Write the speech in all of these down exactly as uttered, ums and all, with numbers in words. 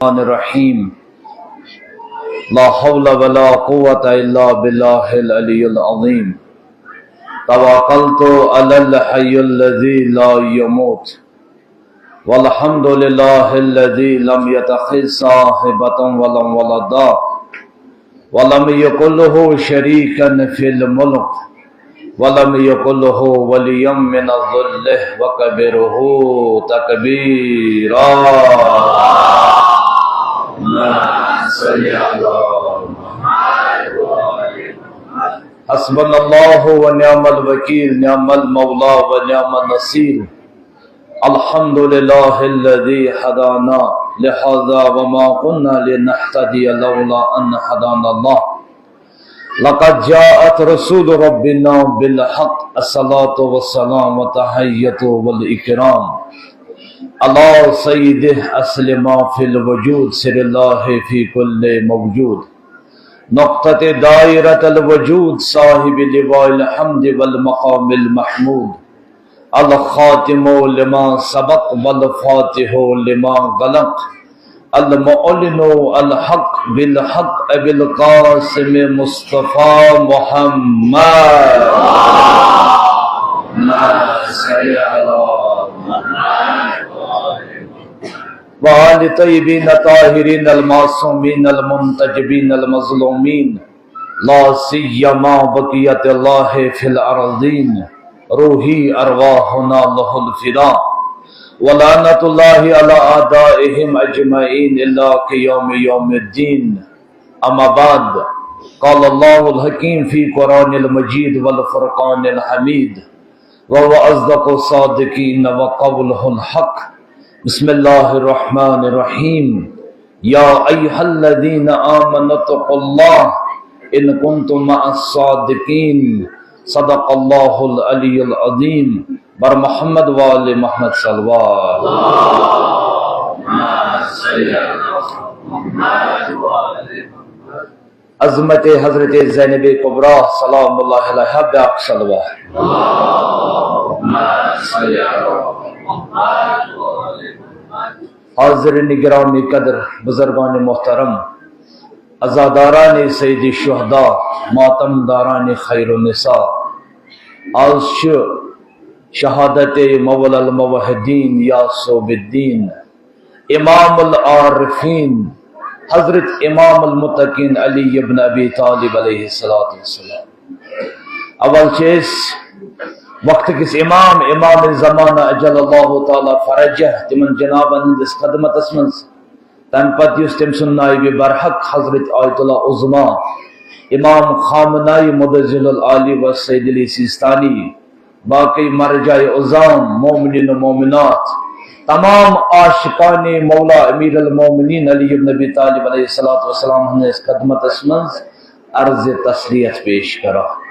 الرحمن الرحيم. لا حول ولا قوة إلا بالله العلي العظيم. توكلت على الحي الذي لا يموت. والحمد لله الذي لم يتخذ صاحبة ولا ولدا، ولم يكن له شريكا في الملك، ولم يكن له وليا من الذل، وكبره تكبيرا. حسبنا الله ونعم الوكيل، نعم المولى ونعم النصير. الحمد لله الذي هدانا لهذا وما كنا لنهتدي لولا أن هدانا الله. لقد جاءت رسل ربنا بالحق، الصلاة والسلام والتحية والإكرام على سيد أصل ما في الوجود، سر الله في كل موجود، نقطة دائرة الوجود، صاحب لواء الحمد والمقام المحمود، الخاتم لما سبق والفاتح لما غلق، المعلن الحق بالحق أبي القاسم مصطفى محمد. اللهم صل على محمد وآل طيبين الطاهرين المعصومين المنتجبين المظلومين، لا سيما بقية الله في الأرضين، روحي أرواحنا له الفداء، ولعنة الله على أعدائهم أجمعين إلى قيام يوم الدين. أما بعد، قال الله الحكيم في قرآن المجيد والفرقان الحميد، وهو أصدق الصادقين وقوله الحق. بسم الله الرحمن الرحيم. يا أيها الذين آمنوا اتقوا الله إن كنتم مع الصادقين. صدق الله العلي العظيم. بر محمد وآل محمد صلوات. عظمت حضرت زینب کبریٰ سلام اللہ علیہا بیاکھ صلوات۔ حاضرین گرامی قدر، بزرگان محترم، عزاداران سید شہداء، ماتم داران خیر النساء، آز چھُ شہادت مولا الموحدین یا صوب الدین، امام العارفین، حضرت امام المتقین علی ابن ابی طالب علیہ الصلوۃ والسلام۔ اول چھِ أسۍ وقت کِس امام، امام زمانہ عجل اللہ تعالیٰ فرجہ، تِمن جنابن ہٕنٛدِس خدمتس منٛز۔ تَمہِ پتہٕ یُس تٔمۍ سُنٛد نائب برحق حضرت آیت اللہ عظمیٰ امام خامنائی متزل العالی و سید علی سیستانی، باقی مرجع عظام، مومنین و مومنات، تمام عاشقان مولا امیر المومنین علی ابن ابی طالب علیہ الصلوۃ والسلام ہٕنٛدِس خدمتس منٛز عرض تسلیت پیش کران۔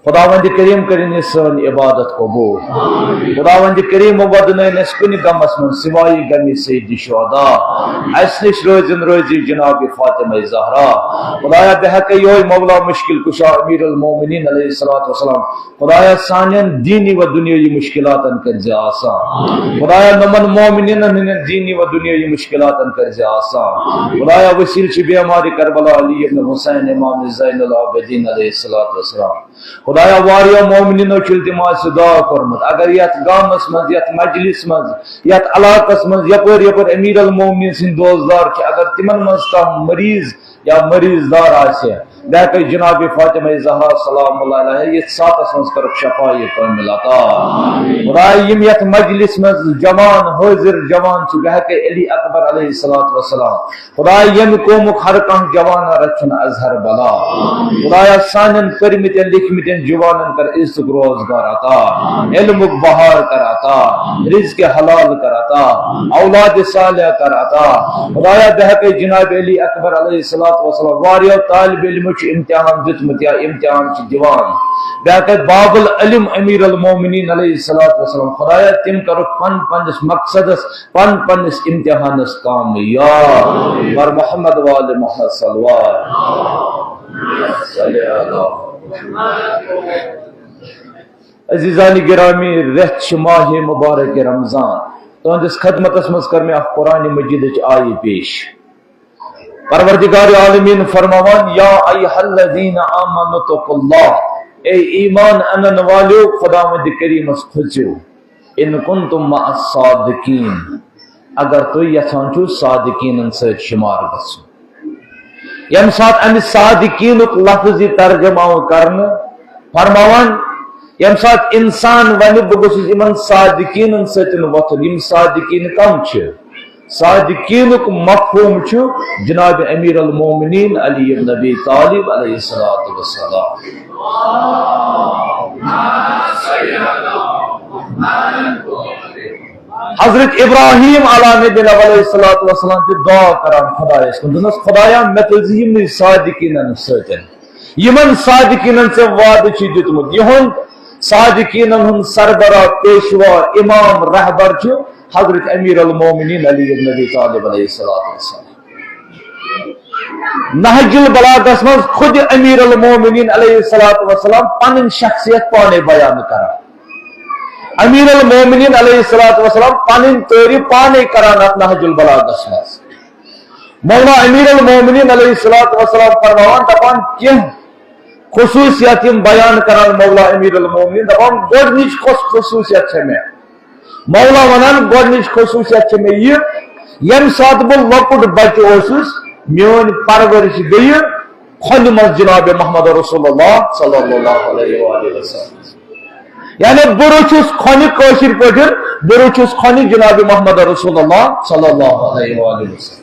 خداوند کریم کٔرِن یہِ سٲنۍ عبادت قبول۔ خداوند کریم ودنٲیِن أسۍ کُنہِ غمس منٛز سوائے غم سید شہداء۔ اَسہِ نِش روزِن رٲضی جناب فاطمہ زہرا۔ خدایا، بہٕ ہٮ۪کے یِہوٚے مولا مشکل کشا امیر المومنین علیہ الصلوۃ والسلام۔ خدایا، سانٮ۪ن دینی و دنیاوی مشکلاتن کٔرۍ زِ آسان۔ خدایا، نمن مومنینن ہٕنٛدٮ۪ن دینی و دنیاوی مشکلاتن کٔرۍ زِ آسان۔ خدایا، وسیلہٕ چھِ بیمارِ کربلا علی ابن حسین امام زین العابدین علیہ الصلوۃ والسلام۔ خدایا، واریاہ مومنینو چھُ التماس دعا کوٚرمُت، اگر یتھ گامس منٛز، یتھ مجلس منٛز، یتھ علاقس منٛز یپٲرۍ یپٲرۍ امیر المومنین سٕنٛدۍ دوستدار چھِ، اگر تِمن منٛز کانٛہہ مریض یا مریض دار آسہِ، بہٕ ہٮ۪کے جناب فاطمہ زہرا سلام اللہ علیہا یتھ ساتس منٛز کرُکھ شفا کامل عطا۔ خدایا، یِم یتھ مجلس منٛز جوان حٲضر جوان چھِ، بہٕ ہٮ۪کے علی اکبر علیہ الصلوۃ والسلام۔ خدایا، ییٚمہِ قومُک ہر کانٛہہ جوان رچھُن اظہر بلا۔ خدایا، سانٮ۪ن پٔرمٕتٮ۪ن لیکھمٕتٮ۪ن جوانن کر عزتُک روزگار عطا، علمُک بہار کر عطا، رزق حلال کر عطا، اولاد صالح کر عطا۔ خدایا، بہٕ ہٮ۪کے جناب علی اکبر علیہ الصلوۃ والسلام، واریاہو طالب علمو چھُ امتحان دیُتمُت یا امتحان چھِ دِوان، بہٕ ہٮ۪کے باب العلم امیر المومنین علیہ الصلوۃ والسلام، خدایا، تِم کرُکھ پن پننِس مقصدس، پن پننِس امتحانس کامیاب۔ بر محمد وآل محمد صلوات۔ صلی اللہ۔ عزیزان گرامی، رٮ۪تھ چھِ ماہِ مبارک رمضان۔ تُہنٛدِس خدمتس منٛز کٔر مےٚ اکھ قرآن مجیدٕچ آیہِ پیش۔ پروردگار عالمین فرماوان، یا ایھا الذین آمنوا اتقوا اللہ، اے ایمان انن والیو، خداوند کریمس کھوژِو، ان کنتم مع الصادقین، اگر تُہۍ یژھان چھِو صادقینن سۭتۍ شمار گژھُن۔ ییٚمہِ ساتہٕ امہِ صادقینُک لفظ یہِ ترجمہ آو کرنہٕ، فرماوان، ییٚمہِ ساتہٕ انسان ونہِ، بہٕ گوٚژھُس یِمن صادقینن سۭتۍ وۄتھُن، یِم صادقین کم چھِ؟ صادقینُک مفہوم چھُ جناب امیر المومنین علی ابن ابی طالب علیہ الصلوۃ والسلام۔ حضرت ابراہیم علیٰ نبینا علیہ الصلوۃ والسلام چھِ دعا کران خدایس کُن، دوٚپنس، خدایا، مےٚ تُلزِ یِمنٕے صادقینن سۭتۍ، یِمن صادقینن ژےٚ وعدٕ چھُے دیُتمُت۔ یِہُنٛد صادقینن ہُنٛد سربراہ، پیشوا، امام، رہبر چھُ حضرت امیر المومنین علی ابن ابی طالب علیہ الصلوۃ والسلام۔ نہج البلاغس منٛز خود امیر المومنین علیہ الصلوۃ والسلام پنٕنۍ شخصیت پانے بیان کران۔ امیر المومنین علیہ الصلوۃ والسلام پنٕنۍ تعریف پانے کران اتھ نہج البلاغس منٛز۔ مولا امیر المومنین علیہ الصلوۃ والسلام فرماوان، دپان، کینٛہہ خصوصیت یِم بیان کران مولا امیر المومنین، دپان، گۄڈنِچ کۄس خصوصیت چھےٚ مےٚ؟ مولا ونان، گۄڈنِچ خصوصیت چھےٚ مےٚ یہِ، ییٚمہِ ساتہٕ بہٕ لۄکُٹ بچہٕ اوسُس، میٲنۍ پرورش گٔیہِ کھۄنہِ منٛز جناب محمد رسول اللہ صلی اللہ علیہ وآلہ وسلم۔ یعنی بہٕ روٗدُس کھۄنہِ، کٲشِر پٲٹھۍ، بہٕ روٗدُس کھۄنہِ جناب محمد رسول اللہ صلی اللہ علیہ وآلہ وسلم۔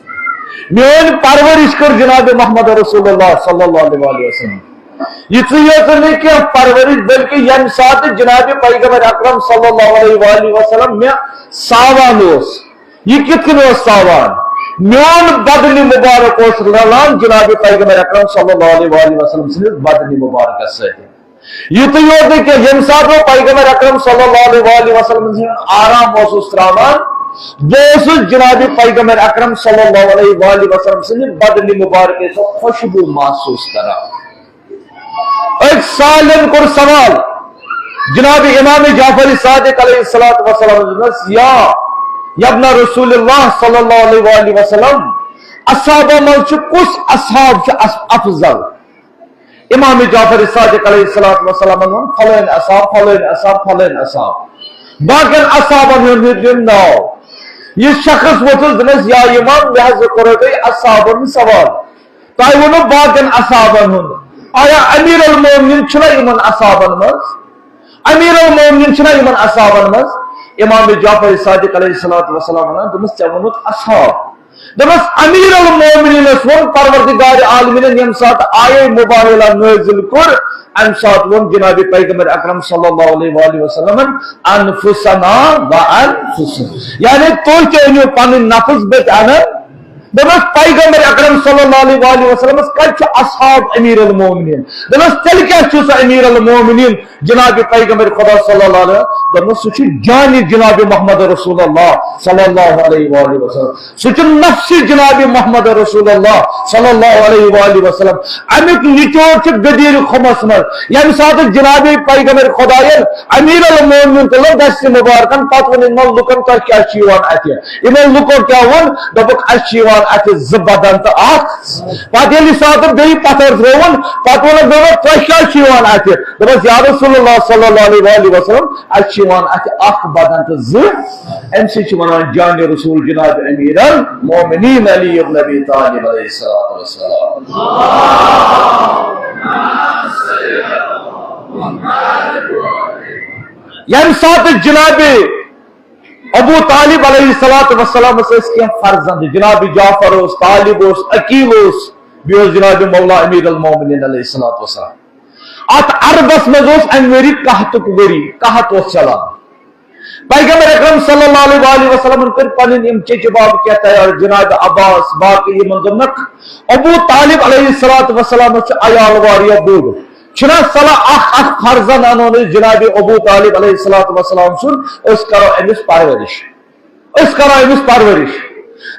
میٲنۍ پرورش کٔر جناب محمد رسول اللہ صلی اللہ علیہ وآلہ وسلم۔ یِژٕے یٲژ نہٕ کینٛہہ پرورش، بلکہِ ییٚمہِ ساتہٕ جناب پیغمبر اکرم صلی اللہ علیہ وآلہ وسلم مےٚ ساوان اوس، یہِ کِتھ کٔنۍ اوس ساوان؟ میون بدنِ مبارک اوس رلان جناب پیغمبر اکرم صلی اللہ علیہ وآلہ وسلم سٕنٛدِس بدنِ مبارکس سۭتۍ۔ یِتُے یوت نہٕ کینٛہہ، ییٚمہِ ساتہٕ بہٕ پیغمبر اکرم صلی اللہ علیہ وآلہ وسلم سُنٛد آرام اوسُس ترٛاوان، بہٕ اوسُس جناب پیغمبر اکرم صلی اللہ علیہ وآلہ وسلم سٕنٛدِ بدنِ مبارکس سۭتۍ خوشبو محسوس کران۔ أکۍ سالن کوٚر سوال جناب امام جعفر صادق علیہ الصلوۃ والسلام، دوٚپنس، یا، یا ابن رسول اللہ صلی اللہ علیہ وآلہ وسلم، اصحابہ منٛز چھُ کُس اصحاب چھُ اص-، افضل؟ امام جعفر صادق علیہ الصلوۃ والسلام ووٚن، فلٲنۍ اصحاب، فلٲنۍ اصحاب، فلٲنۍ اصحاب۔ باقین اصحابن ہُنٛد ہیوٚت یِم ناو۔ یہِ شخص ووٚتھُس، دوٚپنس، یا امام، مےٚ حظ کوٚرو تۄہہِ اصحابن سوال۔ تۄہہِ ووٚنوُ باقین اصحابن ہُنٛد۔ آیا امیر المومنین چھُنہ یِمن اصحابن منٛز؟ امیر المومنین چھُنہ یِمن اصحابن منٛز؟ امام جعفر صادق علیہ الصلوۃ والسلام ونان، دوٚپمس، ژےٚ ووٚنُتھ اصحاب۔ دوٚپمس، امیر المومنینس ووٚن پروردگار عالمینن ییٚمہِ ساتہٕ آیے مباہلہ نٲزِل کوٚر، امہِ ساتہٕ ووٚن جناب پیغمبر اکرم صلی اللہ علیہ وآلہ وسلمن، انفسنا و انفسکم، یعنی تُہۍ تہِ أنِو پنٕنۍ نفس، بہٕ تہِ انن۔ دوٚپمس، پیغمبر اکرم صلی اللہ علیہ وآلہ وسلمس کتہِ چھُ اصحاب امیر المومنین؟ دوٚپمس، تیٚلہِ کیٛاہ چھُ سُہ امیر المومنین جناب پیغمبر خدا صلی اللہ علیہ وسلم؟ دوٚپمس، سُہ چھُ جانِ جناب محمد رسول اللہ صلی اللہ علیہ وآلہ وسلم، سُہ چھُ نفسِ جناب محمد رسول اللہ صلی اللہ علیہ وآلہ وسلم۔ امیُک نچوڑ چھُ غدیر خُمس منٛز۔ ییٚمہِ ساتہٕ جناب پیغمبر خدایَن امیر المومنین تُلُن دستِ مبارکن، پتہٕ ووٚن یِمن لُکن، تۄہہِ کیٛاہ چھُ یِوان اَتھِ؟ یِمو لُکو کیٛاہ ووٚن؟ دوٚپُکھ، اَسہِ چھُ یِوان اَتھِ زٕ بدن تہٕ اکھ۔ پتہٕ ییٚلہِ ساتہٕ بیٚیہِ پتھر ترٛووُن، پتہٕ ووٚنُکھ، دوٚپُکھ، تۄہہِ کیٛاہ چھُ یِوان اَتھِ؟ دوٚپُس، یا رسول اللہ صلی اللہ علیہ وآلہ وسلم، اَسہِ چھُ یِوان اَتھِ اکھ بدن تہٕ زٕ۔ اَمہِ سۭتۍ چھِ وَنان جانِ رسول جناب امیر المومنین علی ابن ابی طالب علیہ الصلوۃ والسلام۔ ییٚمہِ ساتہٕ جناب ابو طالب علیہ الصلوۃ والسلامس ٲسۍ کینٛہہ فرزند، جناب جعفر اوس، طالب اوس، عقیل اوس، بیٚیہِ اوس جناب مولا امیر المومنین علیہ الصلوۃ والسلام۔ اتھ عربس منٛز اوس امہِ ؤری قحطُک ؤری، قحط اوس چلان۔ پیغمبر اکرم صلی اللہ علیہ وآلہ وسلمن کٔرۍ پنٕنۍ یِم چچہِ بابہٕ کینٛہہ تیار، جناب عباس، باقٕے یِمن دوٚپنکھ، ابو طالب علیہ الصلوۃ والسلامس چھُ عیال واریاہ بوٚڑ۔ چھُنہ صلاح اکھ اکھ فرزند انون أسۍ جناب ابو طالب علیہ الصلوۃ والسلام سُنٛد، أسۍ کرو أمِس پرورش، أسۍ کرو أمِس پرورش۔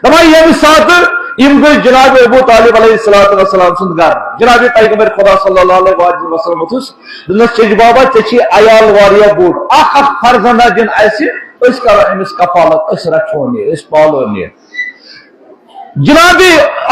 دپان ییٚمہِ ساتہٕ یِم گٔے جناب ابو طالب علیہ الصلوۃ والسلام سُنٛد گرٕ، جناب پیغمبر خدا صلی اللہ علیہ وآلہ وسلم ووٚتھُس، دوٚپنس، چچہِ بابا، ژےٚ چھُے عیال واریاہ بوٚڑ، اکھ اکھ فرزندہ دِن اسہِ، أسۍ کرو أمِس کفالت، أسۍ رچھون یہِ، أسۍ پالون یہِ۔ جناب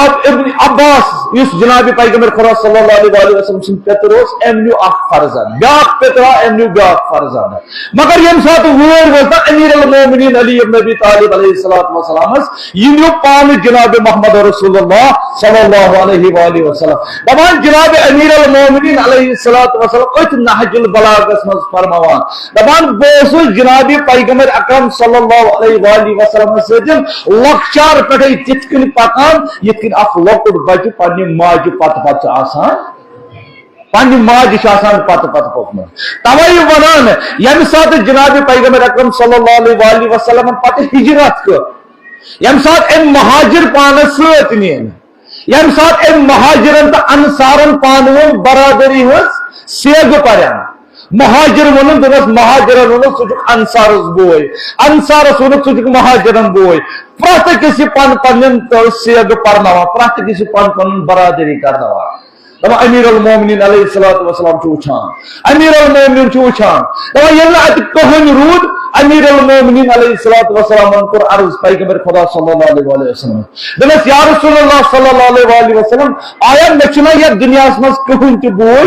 اب-، ابن عباس، یُس جناب پیغمبر خدا صلی اللہ علیہ وآلہ وسلم سُنٛد پیٚتٕر اوس، أمۍ نیوٗ اکھ فرزند، بیٛاکھ پیٚتٕر آو، أمۍ نیوٗ بیٛاکھ فرزند۔ مگر ییٚمہِ ساتہٕ وٲرۍ وٲژ نا امیر المومنین علی ابن ابی طالب علیہ الصلوۃ والسلامس، یہِ نیوٗ پانہٕ جناب محمد رسول اللہ صلی اللہ علیہ وآلہ وسلم۔ دپان جناب امیر المومنین علیہ الصلوۃ والسلام أتھۍ نہج البلاغس منٛز فرماوان، دپان بہٕ اوسُس جناب پیغمبر اکرم صلی اللہ علیہ وآلہ وسلمس سۭتۍ لۄکچار پٮ۪ٹھے تِتھ کٔنۍ پکان، یِتھ کٔنۍ اکھ لۄکُٹ بچہِ پننہِ ماجہِ پتہٕ پتہٕ چھُ آسان، پننہِ ماجہِ چھُ آسان پتہٕ پتہٕ پوٚکمُت۔ توے ونان، ییٚمہِ ساتہٕ جناب پیغمبر اکرم صلی اللہ علیہ وآلہ وسلمن پتہٕ ہجرت کٔر، ییٚمہِ ساتہٕ أمۍ مہاجر پانس سۭتۍ نِن، ییٚمہِ ساتہٕ أمۍ مہاجرن تہٕ انصارن پانہٕ ؤنۍ برادری ہٕنٛز سیگہٕ پرن، مہاجر ووٚنُن، دوٚپنس، مہاجرن ووٚنُن، ژٕ چھُکھ انصارس بوے، انصارس ووٚنُکھ، ژٕ چھُکھ مہاجرن بوے۔ پرٛٮ۪تھ أکِس چھِ پن پننٮ۪ن تہٕ سیگہٕ پرناوان، پرٛٮ۪تھ أکِس چھِ پن پنُن برادری کرناوان۔ دپان امیر المومنین علیہ الصلوۃ والسلام چھُ وٕچھان، امیر المومنین چھُ وٕچھان۔ دپان ییٚلہِ نہٕ اتہِ کٕہٕنۍ روٗد، امیر المومنین علیہ الصلوۃ والسلامن کوٚر عرض پیغمبر خدا صلی اللہ علیہ وآلہ وسلم۔ دوٚپنس، یا رسول اللہ صلی اللہ علیہ وآلہ وسلم، آیا مےٚ چھُنہ یتھ دُنیاہس منٛز کٕہٕنۍ تہِ بوے؟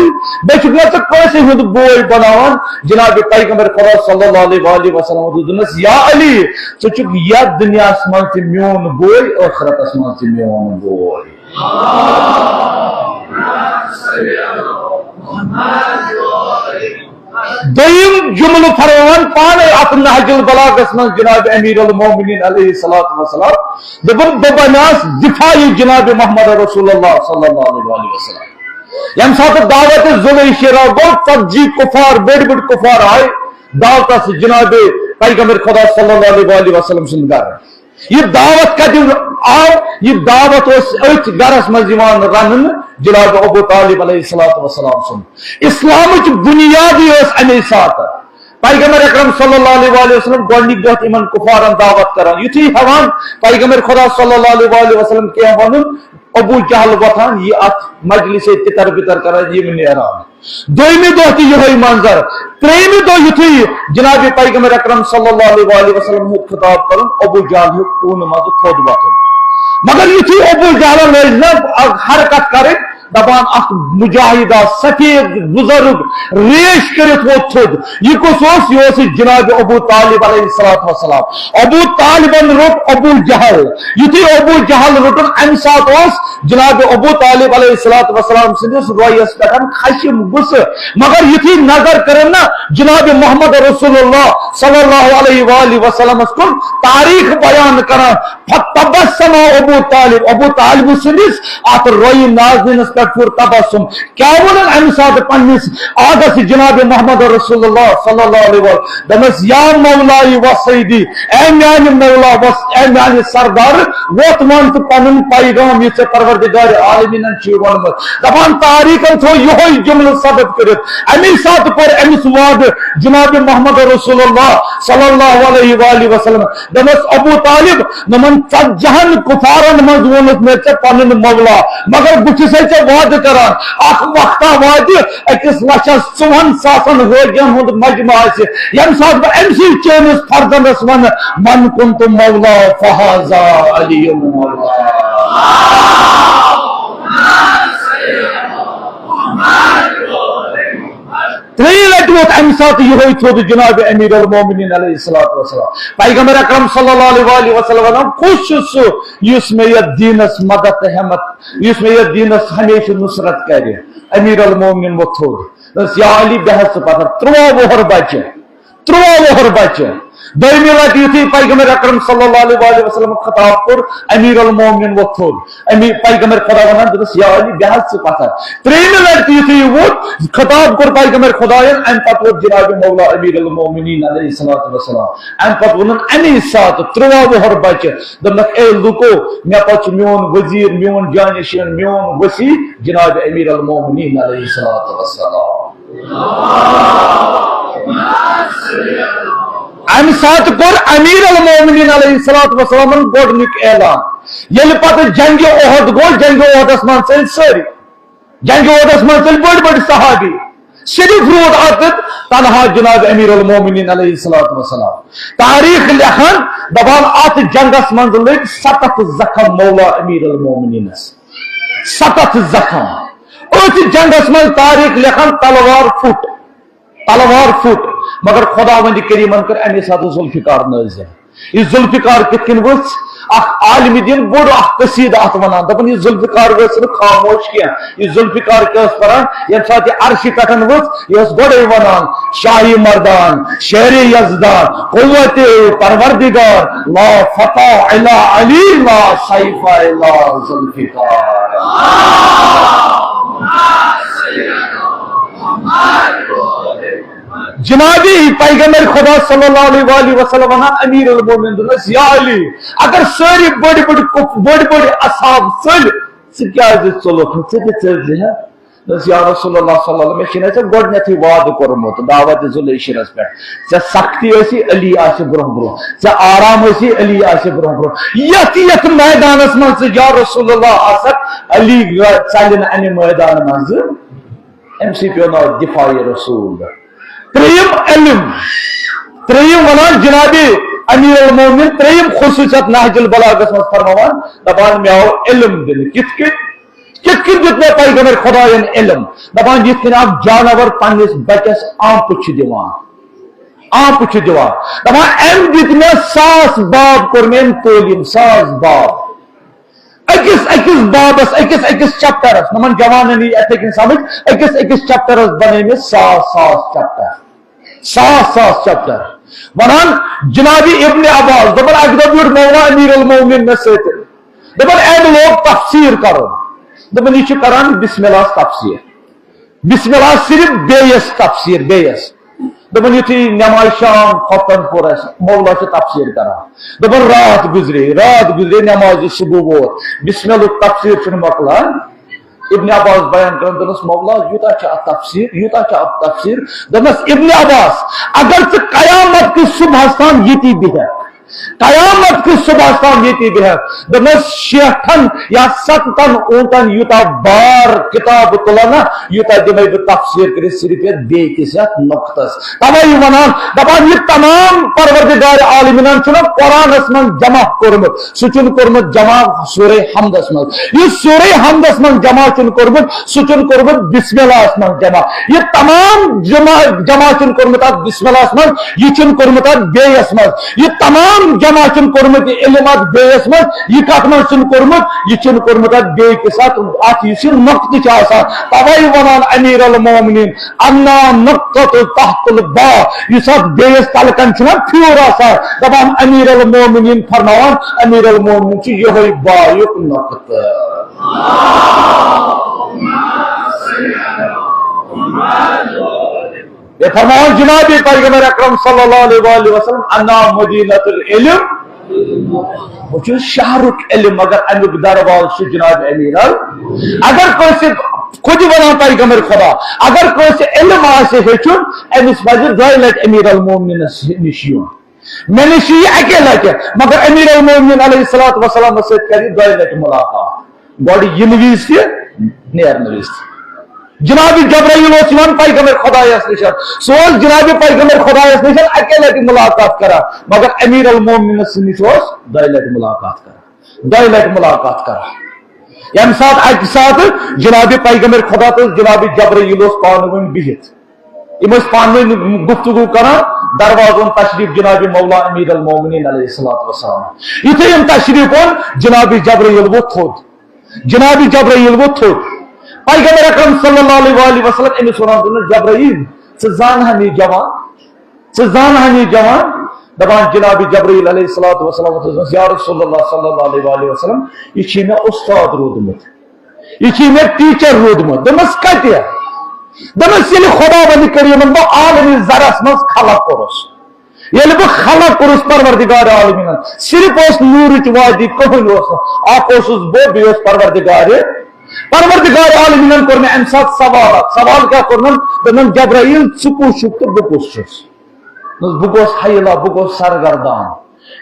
مےٚ چھُکھ نہ ژٕ کٲنٛسہِ ہُنٛد بوے بناوان؟ جناب پیغمبر خدا صلی اللہ علیہ وآلہ وسلم دوٚپنس، یا علی، ژٕ چھُکھ یتھ دُنیاہس منٛز تہِ میون بوے، ٲخرتس منٛز تہِ میون بوے۔ دوٚیِم جملہٕ فرماوان پانے اتھ نہج البلاغس منٛز جناب امیر المومنین علیہ الصلوۃ والسلام، دوٚپُن، بہٕ بنیاس دفاعی جناب محمد رسول اللہ صلی اللہ علیہ وآلہ وسلم۔ ییٚمہِ ساتہٕ دعوت ذوالحجہ گوٚو، ژتجی کفار، بٔڑۍ بٔڑۍ کفار آے دعوتس جناب پیغمبر خدا صلی اللہ علیہ وآلہ وسلم سُنٛد گرٕ۔ یہِ دعوت کتہِ آو؟ یہِ دعوت اوس أتھۍ گرس منٛز یِوان رننہٕ جناب ابو طالب علیہ الصلوۃ والسلام سُنٛد۔ اسلامٕچ بنیادٕے ٲس اَمے ساتہٕ۔ پیغمبر اکرم صلی اللہ علیہ وآلہ وسلم گۄڈنِکۍ دۄہ تہِ یِمن کفارن دعوت کران، یُتھُے ہٮ۪وان پیغمبر خدا صلی اللہ علیہ وآلہ وسلم کینٛہہ ونُن، ابو جہل وۄتھان، یہِ اتھ مجلسے تِتر بِتر کران، یِم نیران۔ دوٚیمہِ دۄہ تہِ یِہوٚے منظر۔ ترٛیٚیمہِ دۄہ یُتھُے جناب پیغمبر اکرم صلی اللہ علیہ وآلہ وسلم ہیوٚت خطاب کرُن، ابو جہل ہیوٚت کوٗنہٕ منٛزٕ تھوٚد وۄتھُن۔ مگر یُتھُے ابو جہلن لٲج نہ حرکت کرٕنۍ، دپان اکھ مجاہد آ، سفید بزرگ، ریش کٔرِتھ ووت تھوٚد۔ یہِ کُس اوس؟ یہِ اوس جناب ابو طالب علیہ الصلوۃ والسلام۔ ابو طالبن روٚٹ ابو جہل۔ یُتھُے ابو جہل روٚٹُن، امہِ ساتہٕ اوس جناب ابو طالب علیہ الصلوۃ والسلام سٕنٛدِس رویس پٮ۪ٹھ خشم، غصہٕ۔ مگر یُتھُے نظر کٔرٕن نا جناب محمد رسول اللہ صلی اللہ علیہ وآلہ وسلمس کُن، تاریخ بیان کران، فتبسم ابو طالب، ابو طالب سٕنٛدِس اتھ رویہِ نازنینس پٮ۪ٹھ پھوٚر تبسم۔ کیٛاہ ووٚنُن امہِ ساتہٕ پننِس آغس جناب محمد رسول اللہ صلی اللہ علیہ وسلم؟ دوٚپنس، یا مولای و سیدی، اے میانہِ مولا و اے میانہِ سردار، ووت ون تہٕ پنُن پیغام یہِ ژےٚ پروردگار عالمینن چھُے ووٚنمُت۔ دپان تاریخن تھوٚو یِہوٚے جملہٕ ثبت کٔرِتھ۔ امی ساتہٕ کوٚر أمِس وعدٕ جناب محمد رسول اللہ صلی اللہ علیہ وآلہ وسلم۔ دوٚپمَس، ابو طالب، یِمن ژتجی ہن کفارن منٛز ووٚنُتھ مےٚ ژےٚ پنُن مولا، مگر بہٕ چھُسے ژےٚ وعدٕ کران، اکھ وقتہ واتہِ أکِس لچھس ژُوہن ساسن حٲجین ہُنٛد مجمع آسہِ، ییٚمہِ ساتہٕ بہٕ أمۍ سٕے چٲنِس فرزندس ونہٕ، من کنت مولا فہذا علی مولا۔ ترٛیٚیہِ لٹہِ ووت اَمہِ ساتہٕ یِہوٚے تھوٚد جناب امیر المومنین علیہ الصلوۃ والسلام۔ پیغمبر اکرم صلی اللہ علیہ وآلہ وسلم ونان، کُس چھُ سُہ یُس مےٚ یتھ دیٖنس مدد تہٕ ہمت، یُس مےٚ یتھ دیٖنس ہمیشہٕ نصرت کرِ؟ امیر المومنین ووت تھوٚد۔ دوٚپنس، یا علی، بیٚہہ حظ ژٕ پتھر، ترٛواہ وُہُر بچہِ۔ ترٛواہ وُہُر بچہِ۔ دوٚیمہِ لٹہِ یُتھُے پیغمبر اکرم صلی اللہ علیہ وآلہ وسلم خطاب کوٚر، امیر المومنین ووٚتھ تھوٚد۔ امی پیغمبر خدا ونان، دوٚپُس، یا علی، بیٚہہ حظ ژٕ پتھر۔ ترٛیٚیمہِ لٹہِ تہِ یُتھُے یہِ ووٚتھ، خطاب کوٚر پیغمبر خدایَن، امہِ پتہٕ ووٚتھ جناب مولا امیر المومنین علیہ الصلوۃ والسلام۔ امہِ پتہٕ ووٚنُن امی ساتہٕ ترٛواہ وُہُر بچہِ، دوٚپنکھ، اے لوٗکو، مےٚ پتہٕ چھُ میون وزیر، میون جانشین، میون وصی جناب امیر المومنین علیہ الصلوۃ والسلام۔ امہِ ساتہٕ کوٚر امیر المومنین علیہ الصلوۃ والسلامن گۄڈٕنیُک اعلان۔ ییٚلہِ پتہٕ جنگِ احد گوٚو، جنگِ احدس منٛز ژٔلۍ سٲری، جنگِ احدس منٛز ژٔلۍ بٔڑۍ بٔڑۍ صحابی، صرف روٗد اَتٮ۪تھ تنہا جناب امیر المومنین علیہ الصلوۃ والسلام۔ تاریخ لیکھان، دپان اتھ جنگس منٛز لٔگۍ ستتھ زخم مولا امیر المومنینس۔ ستتھ زخم۔ أتھۍ جنگس منٛز تاریخ لیکھان تلوار پھُٹ، تلوار پھُٹ، مگر خداوند کریمن کٔر امی ساتہٕ ذوالفقار نٲزل۔ یہِ ذوالفقار کِتھ کٔنۍ ؤژھ؟ اکھ عالم دین بوٚڑ اکھ قصیدٕ اتھ ونان، دپان، یہِ ذوالفقار ؤژھ نہٕ خاموش کینٛہہ۔ یہِ ذوالفقار کیٛاہ ٲس پران؟ ییٚمہِ ساتہٕ یہِ عرشہِ پٮ۪ٹھ ؤژھ، یہِ ٲس گۄڈے ونان، شاہی مردان، شیر یزدان، قوت پروردگار، لا فتح الا علی، لا سیف الا ذوالفقار۔ جنابی پیغمبر خدا صلی اللہ علیہ وآلہ وسلم ونان امیر المومنین، دوٚپنس، یا علی، اگر سٲری بٔڑۍ بٔڑۍ کُف-، بٔڑۍ بٔڑۍ اصحاب ژٔلۍ، ژٕ کیازِ ژوٚلُکھ نہٕ؟ ژٕ تہِ ژٔلۍ زِ ہا۔ دوٚپنس، یا رسول اللہ صلی اللہ علیہ وسلم، مےٚ چھُنہ ژےٚ گۄڈٕنیتھٕے وعدٕ کوٚرمُت دعوت ذوالعشرس پٮ۪ٹھ، ژےٚ سختی ٲسی، علی آسہِ برونٛہہ برونٛہہ، ژےٚ آرام ٲسی، علی آسہِ برونٛہہ برونٛہہ۔ یتھ یتھ میدانس منٛز ژٕ یا رسول اللہ آسکھ، علی ژلہِ نہٕ امہِ میدانہٕ منٛزٕ۔ أمۍ سٕے پیوٚو ناو دفاع رسول۔ ترٛیٚیِم علم، ترٛیٚیِم ونان جناب امیر المومنین، ترٛیٚیِم خصوصیت نہج البلاغس منٛز فرماوان، دپان، مےٚ آو علم دِنہٕ۔ کِتھ کٔنۍ؟ کِتھ کٔنۍ دیُت مےٚ پیغمبر خداین علم؟ دپان، یِتھ کٔنۍ اکھ جانور پننِس بچس آنپہٕ چھُ دِوان، آنپہٕ چھُ دِوان۔ دپان، أمۍ دِتۍ مےٚ ساس باب، کوٚر مےٚ أمۍ تعلیٖم، ساس باب۔ أکِس أکِس بابس، أکِس أکِس چیپٹرس، نمن جوانن یی یِتھے کٔنۍ سمجھ، أکِس أکِس چیپٹرس بنٲے مےٚ ساس ساس چیپٹر، ساس ساس چیپٹر۔ ونان جناب ابن عباس، دپان، اکہِ دۄہ بیوٗٹھ مولا امیر المومنین مےٚ سۭتۍ، دپان، أمۍ لوگ تفسیر کرُن، دپان، یہِ چھُ کران بسم اللہ تفسیر۔ بسم اللہ صرف بیٚیِس تفسیر، بیٚیِس۔ دپان یُتھُے نماز شام خۄفتن پوٚر اَسہِ، مولا چھُ تفسیر کران۔ دپان راتھ گُزرے، راتھ گُزرے، نماز صبح ووت، بسم اللہ تفسیر چھُنہٕ مۄکلان۔ ابن عباس بیان کران، دوٚپنس، مولا، یوٗتاہ چھُ اتھ تفسیر، یوٗتاہ چھُ اتھ تفسیر۔ دوٚپنس، ابن عباس، اگر ژٕ قیامت کِس صبحس تام ییٚتی بیٚہکھ، قیامت کِس صبحس تام ییٚتی بیٚہکھ، دوٚپنس، شیٹھن یا ستتن اوٗنٹن یوٗتاہ بار کِتاب تُلن نا، یوٗتاہ دِمے بہٕ تفسیر کٔرِتھ صرف یتھ بیٚیہِ کِس یتھ نۄقطس۔ توے ونان، دپان، یہِ تمام پروردگار عالمینن چھُنہ قرآنس منٛز جمع کوٚرمُت، سُہ چھُنہٕ کوٚرمُت جمع سورہ حمدس منٛز۔ یُس سورہ حمدس منٛز جمع چھُنہٕ کوٚرمُت، سُہ چھُنہٕ کوٚرمُت بسم اللہس منٛز جمع۔ یہِ تمام جمع، جمع چھُنہٕ کوٚرمُت اتھ بسم اللہس منٛز، یہِ چھُنہٕ کوٚرمُت اتھ بیٚیِس منٛز۔ یہِ تمام جمع چھُنہٕ کوٚرمُت یہِ علم اتھ بیٚیِس منٛز۔ یہِ کتھ منٛز چھُنہٕ کوٚرمُت؟ یہِ چھُنہٕ کوٚرمُت اتھ بیٚیہِ کِس اتھ، اتھ یُس یہِ نۄقطہٕ چھُ آسان۔ توے ونان امیر المومنین، انا نقطۃ تحت الباء، یُس اتھ بیٚیِس تلہٕ کنہِ چھُنہ پھیوٗر آسان، دپان امیر المومنین فرماوان، امیر المومنین چھُ یِہوٚے بایُک نقطہٕ۔ یہ فرماوان جناب پیغمبر اکرم صلی اللہ علیہ وآلہ وسلم، انا مدینۃ العلم، بہٕ چھُس شہرُک علم، مگر امیُک دروازٕ چھُ جناب امیر ال۔ اگر کٲنٛسہِ، خود ونان پیغمبر خدا، اگر کٲنٛسہِ علم آسہِ ہیٚچھُن، أمِس پزِ دۄیہِ لٹہِ امیر المومنینس نِش یُن۔ مےٚ نِش یِیہِ اَکے لَٹہِ، مگر امیر المومنین علیہ الصلوۃ والسلام سۭتۍ کَرِ دۄیہِ لَٹہِ مُلاقات۔ گۄڈٕ یِنہٕ وِزِ تہِ، نیرنہٕ وِزِ تہِ۔ جناب جبرائیل اوس یِوان پیغمبر خدایس نِش۔ سُہ اوس جناب پیغمبر خدایس نِش اَکے لَٹہِ مُلاقات کران، مگر امیر المومنین نِش اوس دۄیہِ لَٹہِ مُلاقات کران۔ دۄیہِ لَٹہِ مُلاقات کران۔ ییٚمہِ ساتہٕ اَکہِ ساتہٕ جناب پیغمبر خدا تہٕ جناب جبرائیل اوس پانہٕ ؤنۍ بِہِتھ۔ یِم ٲسۍ پانہٕ ؤنۍ گفتگو کران، دروازٕ اوٚن تشریف جناب مولا امیر المومنین علیہ الصلوۃ والسلام۔ یُتھُے یِم تشریف اوٚن، جناب جبرائیل ووٚتھ تھوٚد۔ جناب جبرائیل ووٚتھ تھوٚد۔ پیغمبر اکرم صلی اللہ علیہ وآلہ وسلم أمِس وَنان، دوٚپنَس، جبرائیل، ژٕ زانہٕ ہن یہِ جوان؟ ژٕ زانہٕ ہن یہِ جوان؟ دپان جناب جبرائیل علیہ الصلوۃ والسلام، دوٚپنَس، یا رسول اللہ صلی اللہ علیہ وآلہ وسلم، یہِ چھُ مےٚ استاد روٗدمُت۔ یہِ چھُ مےٚ ٹیچر روٗدمُت۔ دوٚپمَس، کَتہِ؟ دوٚپمَس، ییٚلہِ خداوند کریمن بہٕ عالمِ ذرس منٛز خلق کوٚرُس، ییٚلہِ بہٕ خلق کوٚرُس پروردگار عالمینن، صرف اوس نوٗرٕچ وادی، کٕہٕنۍ اوس نہٕ۔ اکھ اوسُس بہٕ، بیٚیہِ اوس پروردگار۔ پروردگار عالمینن کوٚر مےٚ اَمہِ ساتہٕ سوال اکھ۔ سوال کیٛاہ کوٚرنَم؟ دوٚپنَم، جبرائیل، ژٕ کُس چھُکھ تہٕ بہٕ کُس چھُس؟ دوٚپمَس، بہٕ گوس حیلا، بہٕ گوس سرگردان۔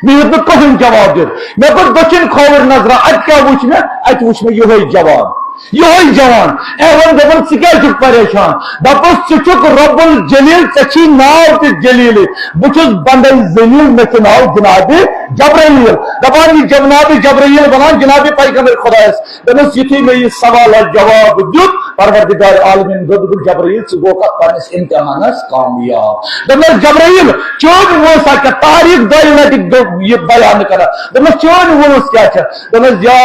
مےٚ ہیوٚت نہٕ کٕہٕنۍ جواب دیُن۔ مےٚ کوٚر دٔچھِنۍ کھووُر نظرا، اَتہِ کیٛاہ وُچھ مےٚ؟ اَتہِ وُچھ مےٚ یِہوٚے جواب۔ یِہوٚے جوان۔ اے وۄنۍ دَپان، ژٕ کیٛازِ چھُکھ پریشان؟ دَپُس، ژٕ چھُکھ رب الجلیل، ژےٚ چھی ناو تہِ جلیلٕے۔ بہٕ چھُس بندے ذلیل، مےٚ چھُ ناو جناب جبرائیل۔ دَپان، یہِ جناب جبرائیل وَنان جناب پیغمبر خدایَس۔ دوٚپمَس، یُتھُے مےٚ یہِ سوال جواب دیُت، پروردگار عالمین دوٚپ، دوٚپُکھ، جبرائیل، ژٕ گوکھا پننِس امتحانس کامیاب؟ دوٚپمَس، جبرائیل، چٲنۍ وٲنٛس ہا کیٛاہ؟ تاریخ دۄیہِ لٹہِ گوٚو یہِ بیان کران۔ دوٚپمَس، چٲنۍ وٲنٛس کیٛاہ چھےٚ؟ دوٚپمَس، یا،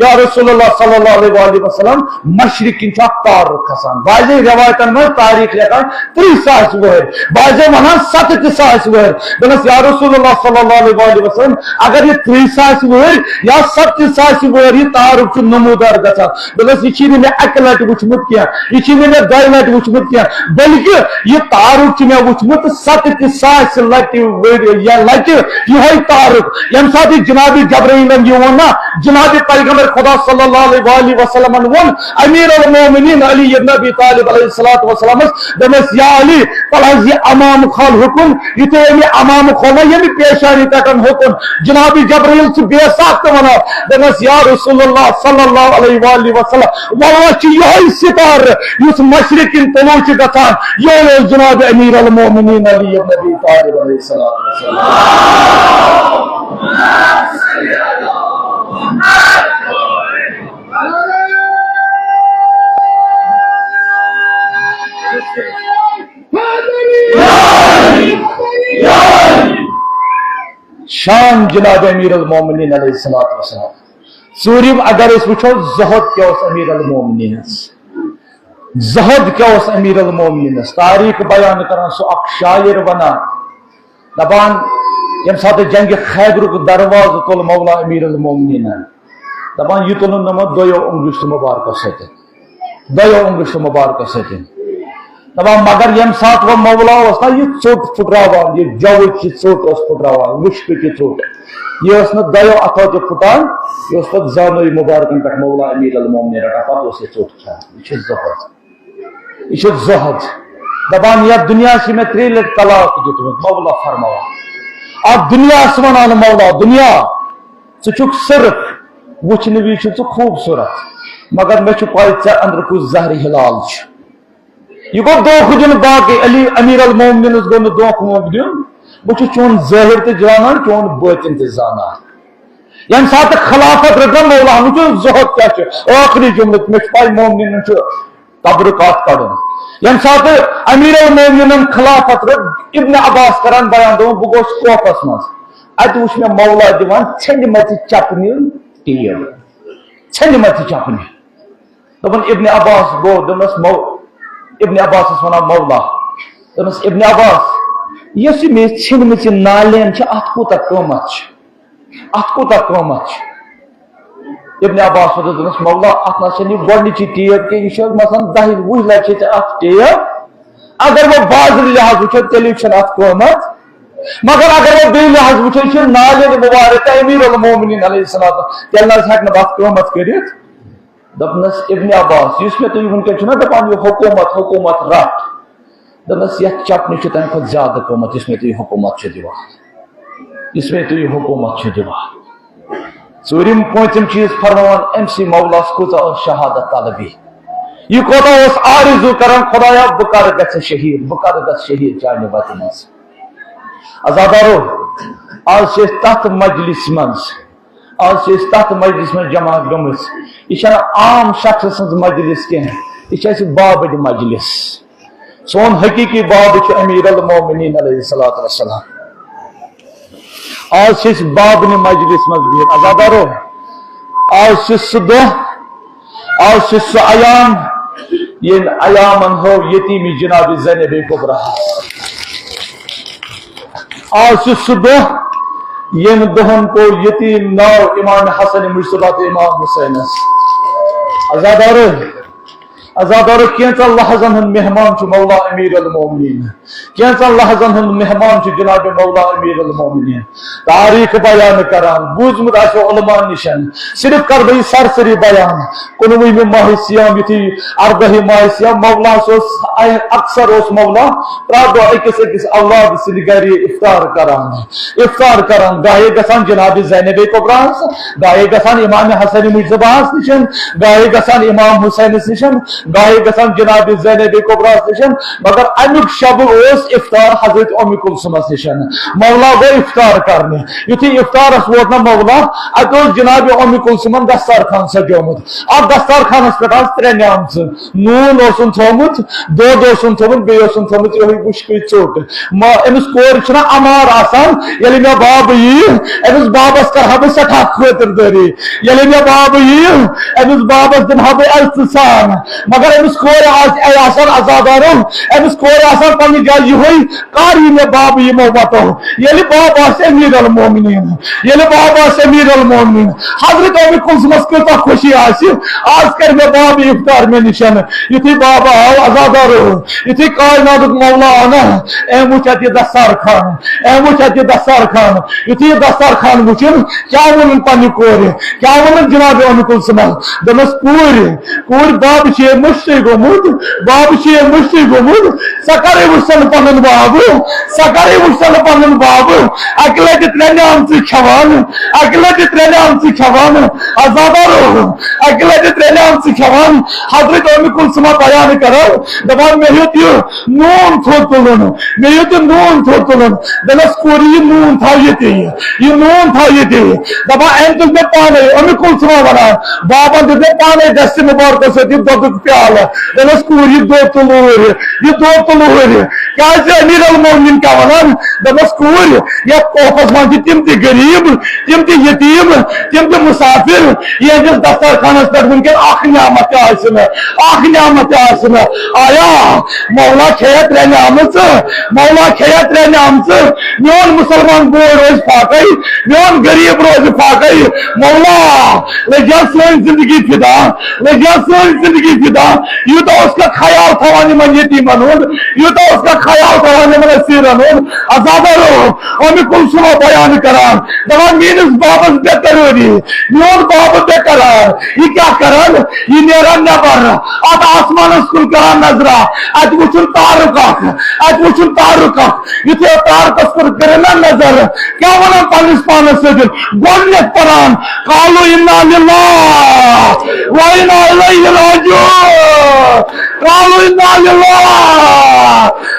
یا رسول اللہ صلی اللہ علیہ وآلہ وسلم، مشرق کِنۍ چھُ اکھ تارُک کھسان۔ بعضے روایتن منٛز تاریخ لیکھان ترٕٛہ ساس وُہٕرۍ، بعضے وَنان ستہٕ تہِ ساس وُہٕرۍ۔ دوٚپمَس، یا رسول اللہ صلی اللہ علیہ وآلہ وسلم، اگر یہِ ترٕٛہ ساس وُہٕرۍ یا ستہٕ تہِ ساس وُہٕرۍ یہِ تارُک چھُ نمودار گژھان، دوٚپمَس، یہِ چھُے نہٕ مےٚ اَکہِ لَٹہِ وُچھمُت کینٛہہ، یہِ چھُے نہٕ مےٚ دۄیہِ لَٹہِ وُچھمُت کینٛہہ، بلکہِ یہِ تارُک چھُ مےٚ وُچھمُت ستہٕ تہِ ساسہِ لَٹہِ ؤرۍ یا لَٹہِ یِہوٚے تارُک۔ ییٚمہِ ساتہٕ یہِ جناب جبرائیلن یہِ ووٚن نا، جناب پیغمبر خدا صلی اللہ علیہ وآلہ وسلمن ووٚن امیر المومنین علی ابن ابی طالب علیہ الصلوۃ والسلامس، دوٚپمَس، یا علی، تَلہٕ حظ یہِ امام کھول ہُکُن، یُتھُے أمۍ یہِ امام کھول نا، ییٚمہِ پیشانی پٮ۪ٹھ ہُکُن، جناب جبرائیل چھُ بے ساختہٕ وَنان، دوٚپمَس، یا رسول اللہ صلی اللہ علیہ وآلہ وسلم، واللہ چھُ یِہوٚے ستارٕ یُس مشرق کِنۍ طلوع چھُ گژھان، یِہوٚے اوس جناب امیر المومنین علی ابن ابی طالب علیہ الصلوۃ والسلام۔ شان جناب امیر المومنین علیہ الصلوۃ والسلام۔ ژوٗرِم اگر أسۍ وٕچھو، زہد کیٛاہ اوس امیر المومنینس؟ زہد کیٛاہ اوس امیر المومنینس؟ تاریخ بیان کران سُہ اکھ شاعر ونان، دپان، ییٚمہِ ساتہٕ جنگِ خیبرُک دروازٕ تُل مولا امیر المومنینن، دپان، یہِ تُلُن نہٕ دۄیو اونگجو مُبارکو سۭتۍ۔ دۄیو اونگجو مُبارکو سۭتۍ۔ دپان، مگر ییٚمہِ ساتہٕ وۄنۍ مولا اوس نا یہِ ژوٚٹ پھُٹراوان، یہِ جوٕچ یہِ ژوٚٹ اوس پھُٹراوان، وُشکٕچ یہِ ژوٚٹ، یہِ ٲس نہٕ دۄیو اتھو تہِ پھُٹان، یہِ اوس پتہٕ زانوٕے مُبارکن پٮ۪ٹھ مولا امیر المومنین رٹان، پتہٕ اوس یہِ ژوٚٹ کھٮ۪وان۔ یہِ چھُ زہد۔ یہِ چھُ زہد۔ دپان، یتھ دُنیاہس چھِ مےٚ ترٛیٚیہِ لٹہِ طلاق دیُتمُت، مولا فرماوان۔ اتھ دُنیاہس ونان مولا، دُنیا، ژٕ چھُکھ سرکھ، وٕچھنہٕ وِزِ چھُکھ ژٕ خوٗبصوٗرت، مگر مےٚ چھُ پَے ژےٚ أنٛدرٕ کُس زہرِ ہلال چھُ۔ یہِ گوٚو دھوکہٕ دیُن باقٕے، علی امیر المومنینس گوٚو نہٕ دھوکہٕ ووکہٕ دیُن۔ بہٕ چھُس چون ظٲہِر تہِ زانان، چون بٲطِن تہِ زانان۔ ییٚمہِ ساتہٕ خلافت رٔٹ نہ مولاہن، وٕچھِو زہد کیٛاہ چھُ، ٲخری جملہٕ، مےٚ چھُ پَے مومنینن چھُ قبرُک اکھ کڑُن۔ ییٚمہِ ساتہٕ امیر المومنینن خلافت رٔٹ، ابن عباس کران بیان، دوٚپُن، بہٕ گوس کوفس منٛز، اتہِ وُچھ مےٚ مولا دِوان ژھیٚنمژِ چپنہِ ٹیب، ژھیٚنمژِ چپنہِ۔ دوٚپُن، ابن عباس گوٚو، دوٚپنس مو-، ابن عباسس ونان مولا، دوٚپنس، ابن عباس، یۄس یہِ مےٚ ژھیٚنمٕژ یہِ نالین چھِ، اتھ کوٗتاہ قۭمتھ چھُ؟ اتھ کوٗتاہ قۭمتھ چھُ؟ ابن عباس ووٚنُس، دوٚپنَس، مولا، اتھ نہ چھَنہٕ یہِ گۄڈٕنِچی ٹیب کینٛہہ، یہِ چھِ مثلاً دَہہِ وُہہِ لَٹہِ چھِ ژےٚ اتھ ٹیب۔ اگر وۄنۍ بازرٕ لحاظ وٕچھو، تیٚلہِ چھُنہٕ اتھ قۭمتھ۔ مگر اگر وۄنۍ بیٚیہِ لحاظ وٕچھو، یہِ چھِ نالین مبارک امیر المومنین علیہ السلام، تیٚلہِ نہ حظ ہٮ۪کہٕ نہٕ بہٕ اتھ قۭمتھ کٔرِتھ۔ دوٚپنَس، ابن عباس، یُس مےٚ تُہۍ وٕنکٮ۪ن چھِو نہ دَپان، یہِ حکوٗمت، حکوٗمت رَٹ، دوٚپنَس، یَتھ چپنہِ چھُ تَمہِ کھۄتہٕ زیادٕ قۭمَتھ، یُس مےٚ تُہۍ حکوٗمت چھِ دِوان، یُس مےٚ تُہۍ حکوٗمت چھِ دِوان۔ ژوٗرِم، پوٗنٛژِم چیٖز فرماوان، أمۍ سٕے مولاہَس کۭژاہ ٲس شہادت طلبی، یہِ کوٗتاہ اوس آرزوٗ کران، خدایا، بہٕ کر گژھٕ شہیٖد، بہٕ کر گژھٕ شہیٖد چانہِ وتہِ منٛز۔ عزادارو، آز چھِ أسۍ تَتھ مجلس منٛز، آز چھِ أسۍ تَتھ مجلس منٛز جمع گٔمٕژ۔ یہِ چھَنہٕ عام شخص سٕنٛز مجلس کینٛہہ، یہِ چھِ اَسہِ بابٕنۍ مجلس۔ سون حقیٖقی باب چھُ امیر المومنین علیہ الصلوۃ والسلام۔ آز چھِ أسۍ بابنہِ مجلس منٛز بِہِتھ۔ عزادارو، آز چھُ سُہ دۄہ، آز چھُ سُہ ایام، ییٚمۍ ایامن ہٲو یتیٖمی جناب زینب کبریٰ۔ آز چھُ سُہ دۄہ، ییٚمہِ دۄہن کوٚر یتیٖم ناو امام حسن مجتبیٰ تہٕ امام حسینس۔ عزادارو، عزادارو، کینٛژن لحظن ہُنٛد مہمان چھُ مولا امیر المومنین۔ کینٛژن لحظن ہُنٛد مہمان چھُ جناب مولا امیر المومنین۔ تاریخ بیان کران، بوٗزمُت آسہِ علماء نِشن، صرف کرٕ بہٕ یہِ سرسری بیان۔ کُنوُہمہِ ماہِ صیام، یُتھُے ارداہہِ ماہِ صیام، مولاہس اوس، اکثر اوس مولا پرٛٮ۪تھ دۄہ أکِس أکِس اولاد سٕنٛدِ گرِ افطار کران۔ افطار کران، گاہے گژھان جناب زینب کبریٰ ہس، گاہے گژھان امام حسن مجتبیٰ ہس نِشن، گاہے گژھان امام حسینس نِشن، گاہے گژھان جناب زینب کبریٰ ہس نِشن، مگر امیُک شب اوس افطار حضرت ام کلثومس نِشن۔ مولا گوٚو افطار کرنہِ، یُتھُے افطارس ووت نہ مولا، اتہِ اوس جناب ام کلثومن دسترخوان سجومُت۔ اتھ دسترخوانس پٮ۪ٹھ آسہٕ ترٛےٚ نعمژٕ، نوٗن اوسُن تھوٚومُت، دۄد اوسُن تھوٚومُت، بیٚیہِ اوسُن تھوٚومُت یِہوٚے وُشکٕے ژوٚٹ۔ ما-، أمِس کورِ چھُنہ اَمار آسان، ییٚلہِ مےٚ بابہٕ یِیہِ، أمِس بابَس کَرٕ ہا بہٕ سٮ۪ٹھاہ خٲطِردٲری۔ ییٚلہِ مےٚ بابہٕ یِیہِ، أمِس بابَس دِمہٕ ہا بہٕ عزتہٕ سان۔ مگر أمِس کورِ آسہِ، اے آسان عزادارو، أمِس کورِ آسان پنٛنہِ جایہِ یِہوٚے، کر یی مےٚ بابہٕ یِمو وَتو؟ ییٚلہِ بابہٕ آسہِ أمیٖر المومنیٖن، ییٚلہِ بابہٕ آسہِ أمیٖر المومنیٖن، حضرت اُمہِ کُلثومس کۭژاہ خوشی آسہِ، آز کَرِ مےٚ بابہٕ افطار مےٚ نِشن۔ یُتھُے بابہٕ آو عزادارو، یُتھُے کائناتُک مولا آو نا، أمۍ وُچھ اَتہِ یہِ دستارخان، أمۍ وُچھ اَتہِ یہِ دستارخان۔ یُتھُے یہِ دستارخان وُچھُن، کیٛاہ ووٚنُن پننہِ کورِ؟ کیٛاہ ووٚنُن جناب اُمہِ کُلثومن؟ دوٚپنس، کوٗرِ، کوٗرِ، بابہٕ چھُ ہے مٔشتٕے گوٚمُت، بابہٕ چھُ ہے مٔشتٕے گوٚمُت، سۄ کَرے وُچھتن پنُن بابہٕ، سۄ کَرے وُچھتن پنُن بابہٕ۔ اَکہِ لَٹہِ ترٛےٚ نعمژٕ کھٮ۪وان، اَکہِ لَٹہِ ترٛےٚ نعمژٕ کھٮ۪وان، عزادارو، اَکہِ لَٹہِ ترٛےٚ نعمژٕ کھٮ۪وان۔ حضرت اُمہِ کُلثوما بیان کران، دَپان، مےٚ ہیوٚت یہِ نوٗن تھوٚد تُلُن، مےٚ یوٚت یہِ نوٗن تھوٚد تُلُن۔ دوٚپنَس، کوٗرِ، یہِ نوٗن تھاو ییٚتی، یہِ نوٗن تھاو ییٚتی۔ دَپان، أمۍ تُل مےٚ پانَے، اُمہِ کُلثوما وَنان، بابَن دیُت مےٚ پانَے دَستہِ مُبارکَس سۭتۍ یہِ دۄدُک پیالہٕ۔ دوٚپنَس، کوٗرِ، یہِ دۄد تُل اوٗرۍ، یہِ دۄد تُل اوٗرۍ۔ کیٛازِ، أمیٖر المومنیٖن کیٛاہ وَنان؟ دوٚپنَس، کوٗرِ، یَتھ تحفَس منٛز چھِ تِم تہِ غریٖب، تِم تہِ یتیٖم، تِم تہِ مُسافِر، یِہنٛدِس دسترخانَس پٮ۪ٹھ وٕنکٮ۪ن اَکھ نعمت تہِ آسہِ نہٕ، اَکھ نعمت تہِ آسہِ نہٕ۔ آیا مولا کھیٚیہِ ترٛےٚ نعمژٕ، مولا کھیٚیہِ ترٛےٚ نعمژٕ، میون مُسلمان بوے روزِ فاقے، میون غریٖب روزِ فاقے۔ مولا، لٔگۍ یا سٲنۍ زندگی فدا، لٔگۍ یا سٲنۍ زندگی فدا۔ یوٗتاہ اوس کا خیال تھاوان یِمن یتیٖمن ہُنٛد، یوٗتاہ اوس کا خیال تھاوان یِمن اسیٖرن ہُنٛد۔ عزادارو، اُمہِ کُلثوما بیان کران، دَپان، میٲنِس بابس بے قرٲری، میون بابہٕ بے قرار، یہِ کیٛاہ کران؟ یہِ نیران نٮ۪بر، اتھ آسمانس کُن کران نظرا، اتہِ وٕچھُن تارُک اکھ، اتہِ وٕچھُن تارُک اکھ۔ یُتھُے اتھ تارکس کُن کٔرِن نا نظر، کیٛاہ ونان پننِس پانس سۭتۍ؟ گۄڈٕنٮ۪تھ پران، قالوا انا للہ و انا الیہ راجعون، قالوا انا للہ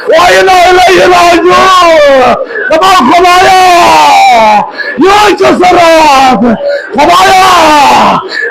و انا الیہ راجعون۔ دپان، خدایا، یہے چھُ سۄ راتھ، خدایا،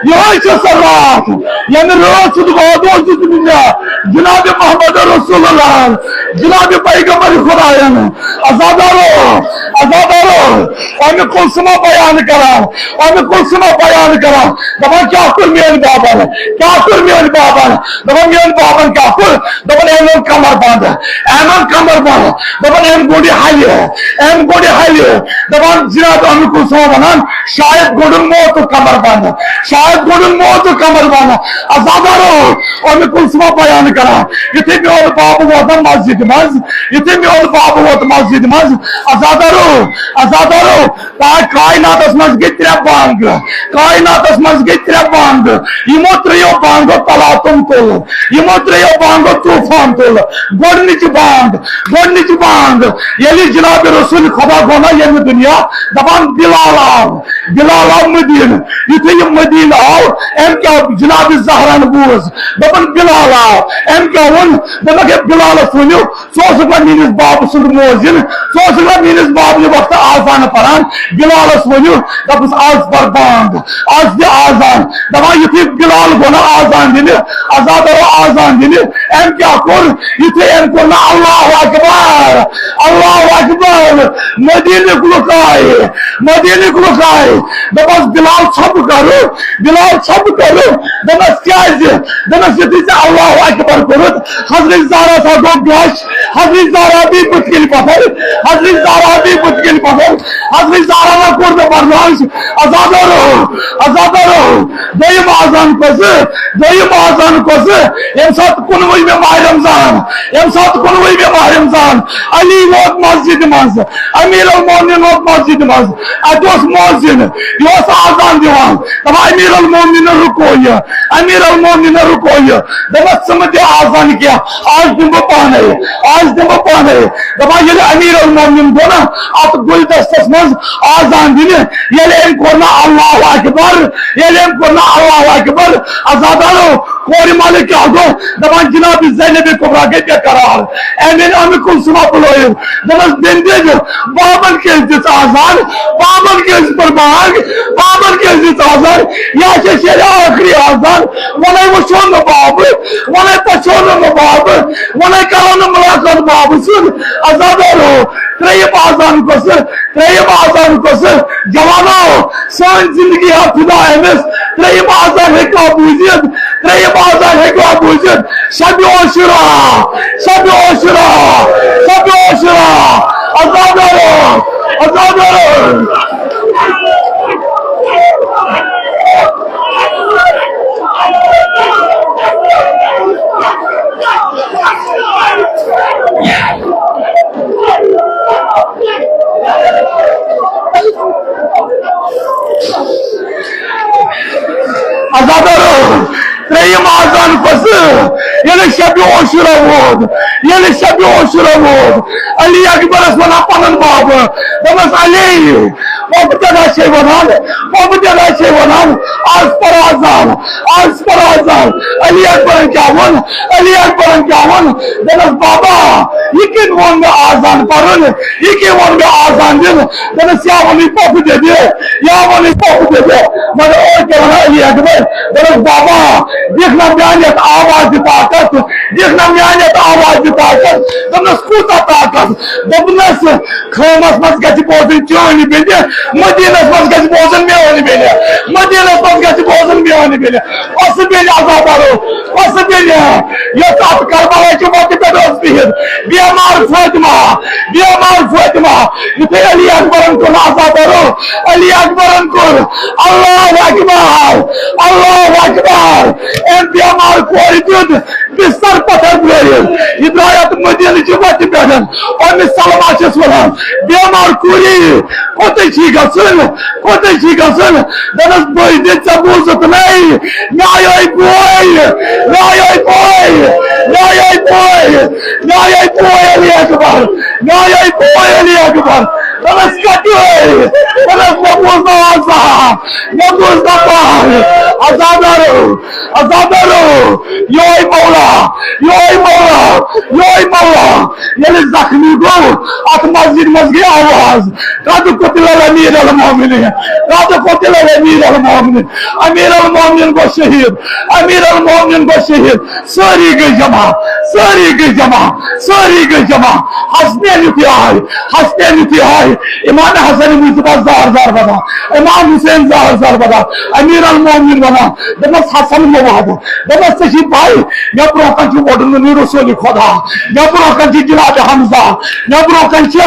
یہے چھُ سۄ راتھ، ییٚمہِ رٲژ ہُنٛد وعدٕ اوس دیُتمُت مےٚ جناب محمد رسول اللہ، جناب پیغمبر خداین۔ عزادارو، عزادارو، اُمہِ کُلثوما بیان کران، اُمہِ کُلثوما بیان کران، دپان، کیٛاہ کوٚر میٲنۍ بابن؟ کیٛاہ کوٚر میٲنۍ بابن؟ دپان، میٲنۍ بابن کیٛاہ کوٚر؟ دپان، أمۍ اوٚن کمر بند، أمۍ اوٚن کمر بند۔ دپان، أمۍ گوٚنٛڈ یہِ ہلہِ، أمۍ گوٚنٛڈ یہِ ہلہِ۔ دپان، جناب اُمہِ کُلثوما ونان، شاید گوٚنٛڈُن موتُک کمر بند، شاید گوٚنٛڈُن موتُک کمر بند۔ عزادارو، اُمہِ کُلثوما بیان کران، یُتھُے میون بابہٕ ووت مسجد منٛز، یُتھُے میون بابہٕ ووت مسجد منٛز، عزادارو، عزادارو، پاک کائناتس منٛز گٔے ترٛےٚ بانٛگہٕ، کائناتس منٛز گٔے ترٛےٚ بانٛگہٕ۔ یِمو ترٛیٚیو بانٛگو تلاطم تُل، یِمو ترٛیٚیو بانٛگو طوفان تُل۔ گۄڈٕنِچ بانٛگ، گۄڈٕنِچ بانٛگ، ییٚلہِ جناب رسول خدا گوٚو نا ییٚمہِ دُنیا، دپان بلال آو، بلال آو مدینہٕ۔ یُتھُے یہِ مدینہٕ آو، أمۍ کیٛاہ جناب زہران بوٗز، دوٚپُن، بلال آو۔ أمۍ کیٛاہ ووٚن؟ دوٚپُکھ، ہے، بلالس ؤنِو، ژٕ اوسُکھ نا میٲنِس بابہٕ سُنٛد مؤذن، ژٕ اوسُکھ نا میٲنِس بابہٕ نہِ وقتہٕ آزان پران؟ بلالس ؤنِو، دپُس، آز پر بانگ، آز دِ آزان۔ دپان، یُتھُے بلال گوٚو نا آزان دِنہِ، عزادارو آزان دِنہِ، أمۍ کیٛاہ کوٚر؟ یُتھُے أمۍ کوٚر نا اللہ اکبر، اللہ اکبر، مدیٖنٕکۍ لُکھ آے، مدیٖنٕکۍ لُکھ آے، دوٚپمَس، "بِلال، ژھۄپہٕ کَرو، بِلال، ژھۄپہٕ کَرو۔" دوٚپمَس، "کیٛازِ؟" دوٚپمَس، "یُتھُے ژےٚ اللہ اکبر کوٚرُتھ، حضرت زہرا سا گوٚو غش، حضرت زہرا بیٚیہِ بٕتھِ کَنہِ پَتھر، حضرت زہرا بیٚیہِ بٕتھِ کَنہِ پَتھر، حضرت زہرا نہ کوٚر نہٕ برداش۔" عزادارو، عزادارو، دوٚیِم اذان کۄس؟ دوٚیِم اذان کۄس؟ ییٚمہِ ساتہٕ کُنوُہمہِ ماہِ رمضان، ییٚمہِ ساتہٕ کُنوُہمہِ ماہِ رمضان علی ووت مسجدِ منٛز، امیر المومنین ووت مسجدِ منٛز، اتہِ اوس مؤذن، یہِ اوس اذان دِوان، دپان، "امیر المومنین، رُکو یہِ، امیر المومنین، رُکو یہِ۔" دوٚپمس، "ژٕ مہٕ دِ اذان کینٛہہ، آز دِمہٕ بہٕ پانے، آز دِمہٕ بہٕ پانے۔" دپان، ییٚلہِ امیر المومنین گوٚو نا اتھ گُلدستس منٛز اذان دِنہِ، ییٚلہِ أمۍ کوٚر نا اللہ اکبر، ییٚلہِ أمۍ کوٚر نا اللہ اکبر، عزادارو، کورِ مالہِ کیٛاہ گوٚو؟ دپان، جناب زینب کبریٰ گٔے بے قرار۔ أمۍ أنۍ اُم کلثومہ بُلٲیِتھ۔ دوٚپمس، "بیٚنہِ، بابن کیٛازِ دِژ آزار؟ بابن کیٛازِ کوٚر بانگ؟ بابن کیٛازِ دِژ آزار؟ یہِ ہا چھےٚ شیرِ ٲخری آزار۔ وۄنۍ وٕچھو نہٕ بابہٕ، وۄنۍ پژھو نہٕ بابہٕ، وۄنۍ کرو نہٕ ملاقات بابہٕ سۭتۍ۔" عزادارو، ترٛیٚیِم آزان کۄس؟ ترٛیٚیِم آزان کۄس؟ جوانو، سٲنۍ زندگی ہا فدا أمِس۔ ترٛیٚیِم آزان ہیٚکوا بوٗزِتھ؟ ترٛیٚیِم آزان ہیٚکوا بوٗزِتھ؟ شبِ عاشورا، شبِ عاشورا، شبِ عاشورا۔ عزادارو، عزادارو۔ عزادارو، ترٛیٚیِم آزان کۄس؟ ییٚلہِ شبِ عاشورا ووت، ییٚلہِ شبِ عاشورا ووت، علی اکبرس ونان پنُن بابہٕ، دوٚپمس، علی، بابہٕ تیٚلہِ چھے ونان، بابہٕ تیٚلہِ چھے ونان، آز پر آزان، آز پر آزان۔ علی اکبرن کیٛاہ ووٚن؟ علی اکبرن کیٛاہ ووٚن؟ دوٚپمس، بابا، یہِ کٔمۍ ووٚن مےٚ آزان پرُن؟ یہِ کٔمۍ ووٚن مےٚ آزان دِنہٕ؟ دوٚپمس، یا ووٚنُے پۄپھٕ دٮ۪دِ، یا ووٚنُے پۄپھٕ دٮ۪دِ۔ مگر اورٕ کیٛاہ ونان علی اکبر؟ دوٚپمس، بابا، دِکھ نا میانہِ یتھ آوازِ طاقت، دِکھ نا میانہِ یتھ آوازِ طاقت۔ دوٚپمس، کوٗتاہ طاقت؟ دوٚپنس، خٲمس منٛز گژھِ بوزٕنۍ چٲنۍ بیٚنہِ، مدیٖنس منٛز گژھِ بوزٕنۍ میٲنۍ بیٚنہِ، مدیٖنس منٛز گژھِ بوزٕنۍ میٲنۍ بیٚنہِ۔ کۄسہٕ بیٚنہِ عزادارو، کۄسہٕ بیٚنہِ؟ یۄس اتھ کربلا چہِ وتہِ پٮ۪ٹھ ٲس بِہِتھ، بیمار فاطمہ، بیمار فاطمہ۔ یُتھُے علی اکبرن کوٚر عزادارو، علی اکبرن کوٚر، اللہ اکبر، اللہ اکبر۔ أمۍ بیمار کورِ دیُت بستر پتھر ترٲوِتھ، یہِ درٛاے اتھ مدیٖنہٕ چہِ وتہِ پٮ۪ٹھ۔ اُمہِ سلمہ چھَس وَنان، بیمار کوٗری، کوٚتٕے چھی گژھُن، کوٚتٕے چھی گژھُن؟ دوٚپنَس، بٔے دِ ژےٚ بوٗزُتھ نَے، مےٚ آیے بوے، مےٚ آیے بوے، مےٚ آیے بوے، مےٚ آیے بوے علی اکبر، مےٚ آیے بوے علی اکبر۔ دوٚپنَس، کَتہِ؟ دوٚپنَس، مےٚ بوٗز نہٕ آز، مےٚ بوٗز نہٕ پَہر۔ عزادارو، عزادارو، یوے مولا، یوے مولا، یوے مولا۔ ییٚلہِ زخمی گوٚو، اتھ مسجد منٛز گٔے آواز، "قد قتل الامیر المومنین، قد قتل الامیر المومنین۔" امیر المومنین گوٚو شہید، امیر المومنین گوٚو شہید۔ سٲری گٔے جمع، سٲری گٔے جمع، سٲری گٔے جمع۔ حسنین یُتھُے آے، حسنین یُتھُے آے، امام حسن موٗجوٗب آو زار زار ودان، امام حسین زار زار ودان، امیر المومنین ونان، دوٚپمَس، حسن مہٕ وَد۔ دوٚپمَس، ژےٚ چھِی پَے، مےٚ برونٛہہ کَنہِ چھُ وۄڈُن نبی رسول خدا، مےٚ برونٛہہ کَنہِ چھُ جناب حمزہ، مےٚ برونٛہہ کَنہِ چھِ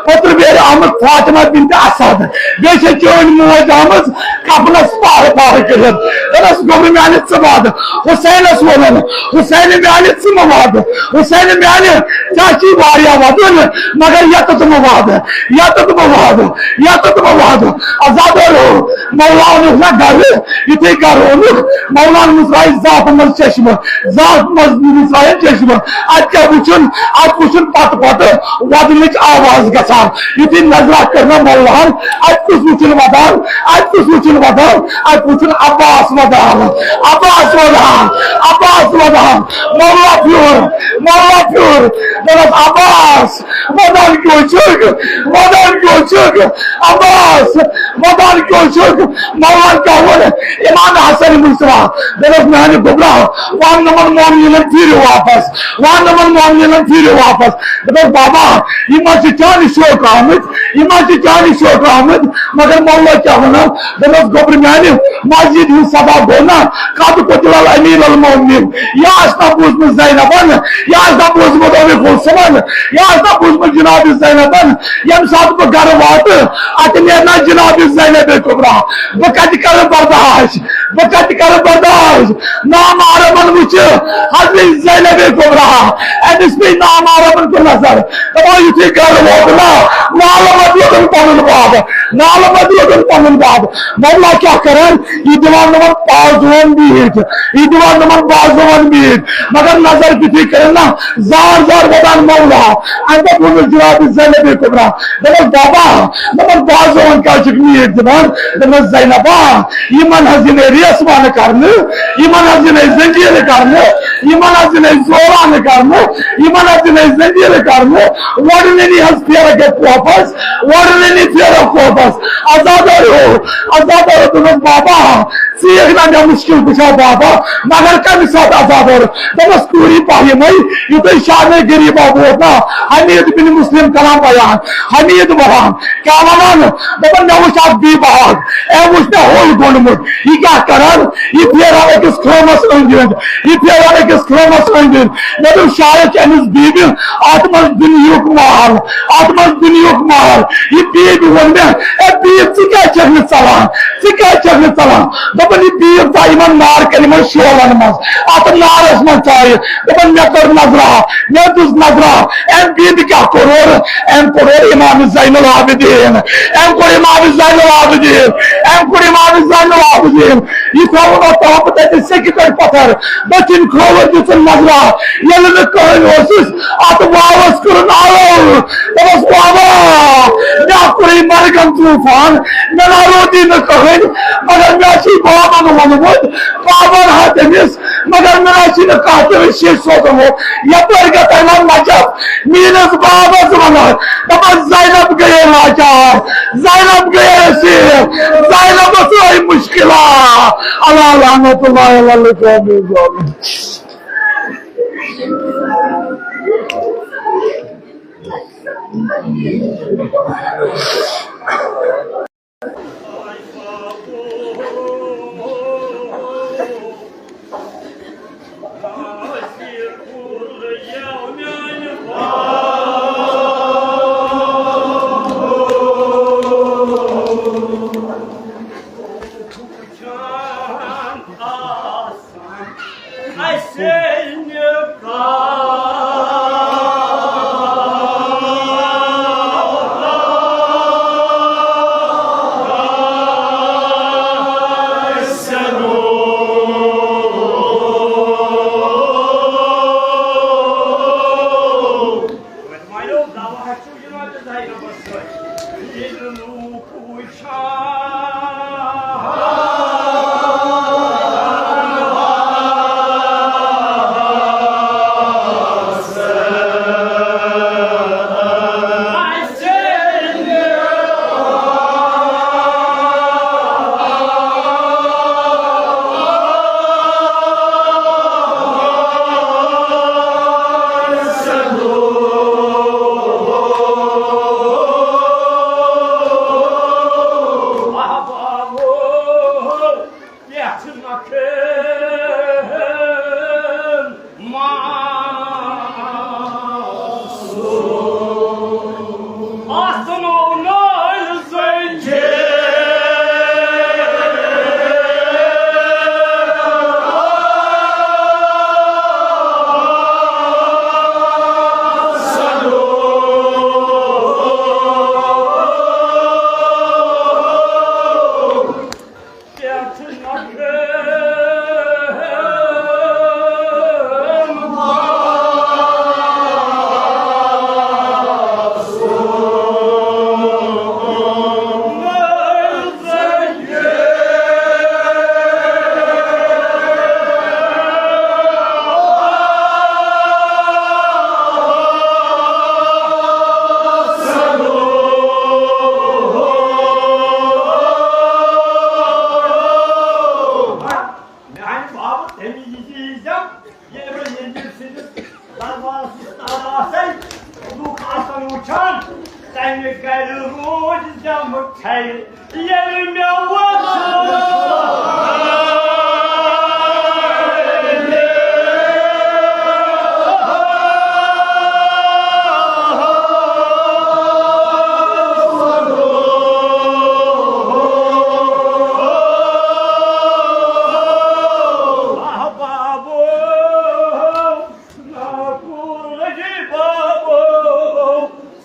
پٔترِ بیرِ آمٕژ فاطمہ بنت اسد، بیٚیہِ چھےٚ چٲنۍ موج آمٕژ کفنَس پارٕ پارٕ کٔرِتھ۔ دوٚپمَس، گوٚبرِ میٛانہِ ژٕ وَد۔ حسینَس ووٚنُن، حسینہِ میٛانہِ ژٕ مہٕ وَد، حسینہِ میٛانہِ ژےٚ چھِی واریاہ وَدُن، مگر یَتَتھ مہٕ وَد، یَتَتھ مہٕ وَد، یَتَتھ مہٕ وَد۔ عزادارو، مولا اوٚنُکھ نا گرٕ، یُتھُے گرٕ اوٚنُکھ، مولاہن مُژرایہِ زافہٕ منٛز چشمہٕ، زافہٕ منٛز مُژرایَن چشمہٕ۔ اَتہِ کیٛاہ وُچھُن؟ اَتہِ وُچھُن پتہٕ پتہٕ وَدنٕچ آواز گژھان۔ یُتھُے نظرا کٔر نا مولاہن، اَتہِ کُس وُچھُن وَدان؟ اَتہِ کُس وُچھُن وَدان؟ اَتہِ وُچھُن عباس وَدان، عباس وَدان، عباس وَدان۔ مولا پھیوٗر، مولا پھیوٗر۔ دوٚپنَس، عباس، ودان کیوں چھُکھ؟ ودان کیوں چھُکھ؟ عباس، ودان کیوں چھُکھ؟ مولاہن کیٛاہ ووٚن؟ امام حسن مصطفیٰ، دوٚپُس، میانہِ گوٚبرا، وَن نہٕ یِمن مومنیٖنن پھیٖرِو واپس، وَن نہٕ یِمن مومنیٖنن پھیٖرِو واپس۔ دوٚپُس، بابا، یِم حظ چھِ چانہِ شوقہٕ آمٕتۍ، یِم حظ چھِ چانہِ شوقہٕ آمٕتۍ، مگر مولا کیٛاہ وَنان؟ دوٚپُس، گوٚبرِ میانہِ، مسجد ہٕنٛز صدا گوٚو نا، قد قتل الامیر المومنین، یہِ آسہِ نا بوٗزمُت زینبن، یہِ آسہِ نا بوٗزمُت اُمہِ کلثومن، یہِ آسہِ نا بوٗزمُت جناب زینبن، ییٚمہِ ساتہٕ بہٕ گرٕ واتہٕ، اتہِ نیرِ نا جناب زینب کبریٰ۔ بہٕ کتہِ کرٕ برداشت؟ بہٕ کتہِ کرٕ برداشت؟ نامحرمن وٕچھِ حضرت زینب کبریٰ، أمِس پیٚیہِ نامحرمن کُن نظر۔ دپان یُتھُے گرٕ ووت نا، نالہٕ منٛز ووتُن پنُن باب، نالہٕ منٛز ووتُن پنُن باب۔ مولا کیٛاہ کران؟ یہِ دِوان نہٕ وۄنۍ بازوَن بیٖٹھۍ، یہِ دِوان نہٕ وۄنۍ بازوَن بیٖٹھۍ۔ مگر نظر تِتھُے کٔرِن نا، زار زار ودان مولا۔ اَمہِ پتہٕ ووٚنُس جناب زینب کبریٰ، دوٚپمَس، بابا، دوٚپمَس، بازوَن کیٛازِ چھُکھ میٖٹھۍ دِوان؟ دوٚپمَس، زینبا، یِمن حظ یِنَے ریسوانہٕ کرنہٕ، یِمن حظ یِنَے زنجیٖرٕ کرنہٕ، یِمن حظ یِنَے زورانہٕ کرنہٕ، یِمن حظ یِنَے زنجیٖرٕ کرنہٕ، وۄڈنٕنی حظ پھیرَکھ یہِ کوپس، وۄڈنٕنی پھیرَکھ کوپس۔ عزادارو، عزادارو دوٚپمَس، بابا، ژیٖکھ نہ مےٚ مُشکِل کُشا بابا، مگر کَمہِ ساتہٕ عزادارو؟ دوٚپمَس، کوٗری پاہہِ مَے، یُتھُے شامِ غریٖبا ووت نا، حمید بن مسلم کران بیان، حمید وَنان، کیٛاہ وَنان؟ دَپان، مےٚ وُچھ اَکھ بی باغ، أمۍ وُچھ مےٚ ہوٚل گوٚنڈمُت، یہِ کیٛاہ کران؟ یہِ پھیران أکِس خٲمَس أنٛدۍ أنٛدۍ، یہِ پھیران أکِس خٲمَس أنٛدۍ أنٛدۍ۔ مےٚ دوٚپ، شاید چھِ أمِس بیبہِ اَتھ منٛز دُنیہُک مال، اَتھ منٛز دُنیہُک مال۔ یہِ بیبہِ ووٚن مےٚ، اے بیب، ژٕ کیٛازِ چھَکھ نہٕ ژَلان؟ ژٕ کیٛازِ چھَکھ نہٕ ژَلان؟ دوٚپُن، یہِ بیٖٹھ ژاے یِمن نار کَنہِ یِمن شولن منٛز، اَتھ نارس منٛز ژایہِ۔ دوٚپُن، مےٚ کٔر نظرا، مےٚ دِژ نظرا، أمۍ بیٖٹھ کیٛاہ کوٚر اورٕ؟ أمۍ کوٚر اورٕ اِمام زین العابدیٖن، أمۍ کوٚر اِمام زین العابدیٖن، أمۍ کوٚر اِمام زین العابدیٖن۔ یہِ تھاوُن اَتھ تام تَتہِ سیٚکہِ پٮ۪ٹھ پَتھر، دٔچھِنۍ کھووُر دِژٕن نظرا، ییٚلہِ نہٕ کٕہٕنۍ اوسُس، اَتھ واوَس کوٚرُن آلو۔ دوٚپُس، بابا، مےٚ کوٚرُے مرگن طوفان، مےٚ نہ روٗدی نہٕ کٕہٕنۍ، مگر مےٚ چھُے بابن ووٚنمُت، بابن ہا تٔمِس، مگر مےٚ نہ چھُے نہٕ کانٛہہ تٔمِس شیٚش سوزمُت۔ یپٲرۍ گژھے وۄنۍ نجف میٲنِس بابس وَنان، دَپان، زینب گٔیے لاچار، زینب گٔیے اسیٖر، زینبس آیہِ مُشکِلا۔ الا لعنت اللہ علی القوم الظالمین۔ تَمہِ گرِ روٗد جمہٕ ٹھرِ، ییٚلہِ مےٚ وۄژھ بابو، ناکو رجی بابو،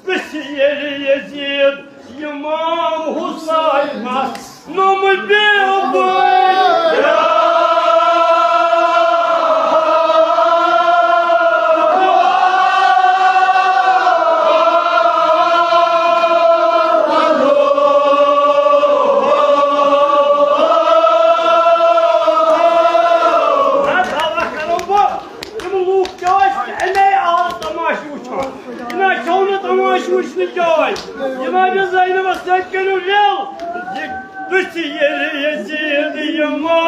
پرٛژھ ییٚلہِ یزید امام حسینس، نوٚم بیٚیہِ بٲے۔ تِم لوٗکھ تہِ ٲسۍ اَمے آرٕ تماشہٕ وٕچھان۔ یہِ نہ چھو نہٕ تماشہٕ وٕچھنٕچ جاے۔ جناب زینبس سۭتۍ کٔرِو ریل۔ یہِ پرٛژھ ییٚلہِ یزید امام۔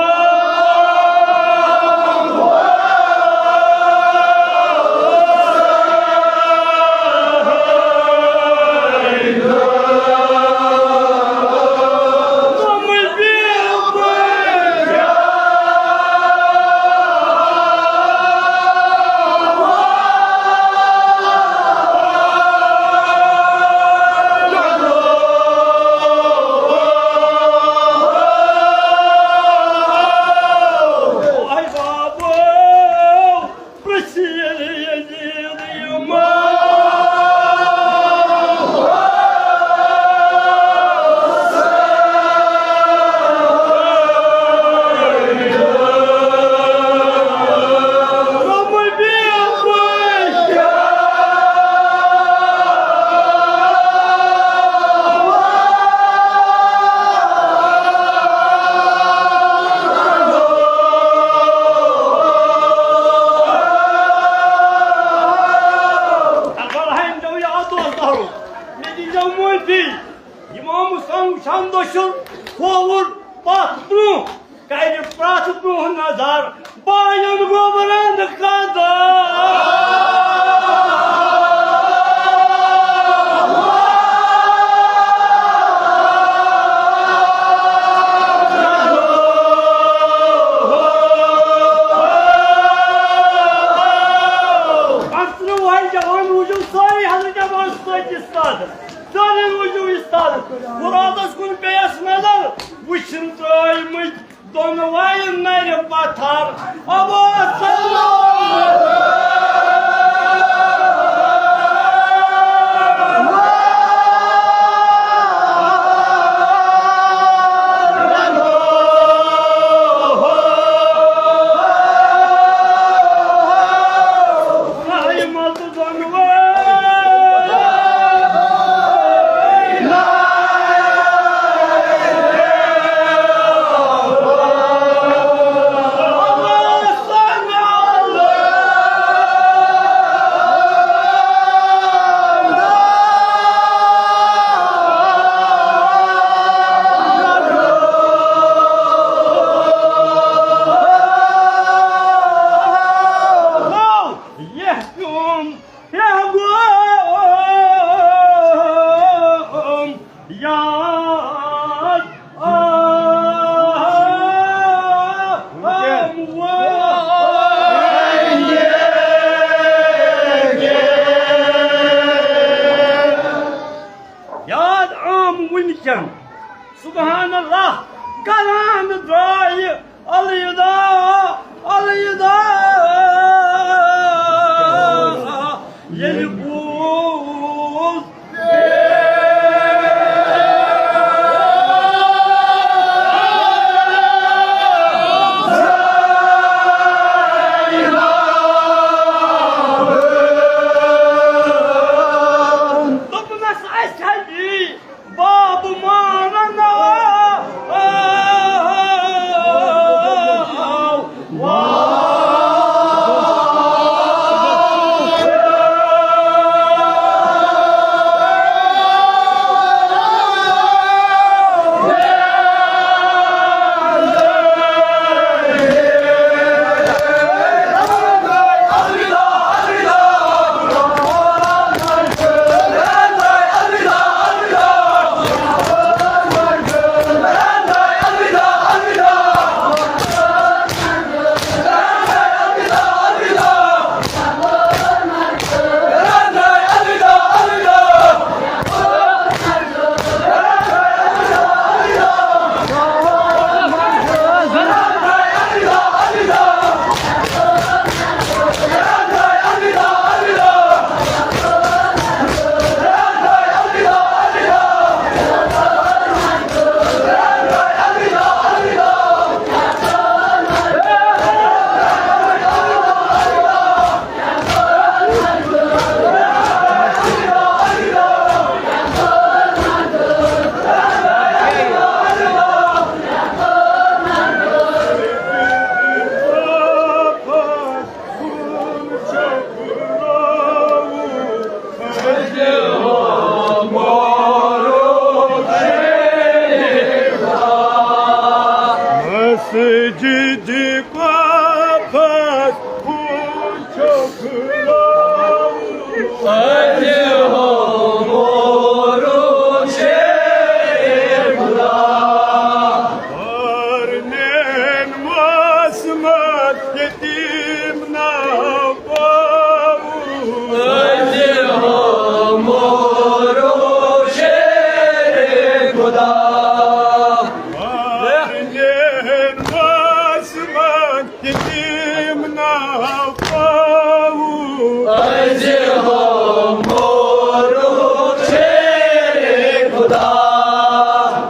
اگر ہایم جو یاد دوست دارو، مےٚ دیٖزیو معٲفی۔ امام حسین وٕچھان دٔچھُن، کھووُر پتھ برٛونٛہہ، کرِ پرٛٮ۪تھ برٛونٛہہ نظر، باین گوٚبرن قدر۔ پنٛژترٕٛہ وُہَے جوان روٗزِو سٲری حضرت عباس سۭتۍ استاد۔ سٲری روٗزِو استاد۔ قرآنس کُن پیٚیَس نظر، وٕچھِن ترٛٲومٕتۍ دۄنوَے نَرِ پتھر۔ ابو سلام۔ یَتھ پیوٚم ہیٚگوم یاد آمُت۔ یاد آم وٕنکٮ۪ن۔ سبحان اللہ، کران درٛایہِ الوداع، الوداع۔ ییٚلہِ بوٗز دوٚپنس، اسہِ ہا یی باب مانن آو۔ جدی واپس وُچھُکھ لوٗکھ۔ اَتہِ ہو مورُکھ شیرِ خدا۔ ہارنین ماسمت یتیم نہ پاوُ۔ اَتہِ ہو مورُکھ شیرِ خدا۔ ہارنین ماسمت یتیم نہ پاوُ۔ اَتہِ ہو مورُکھ شیرِ خدا۔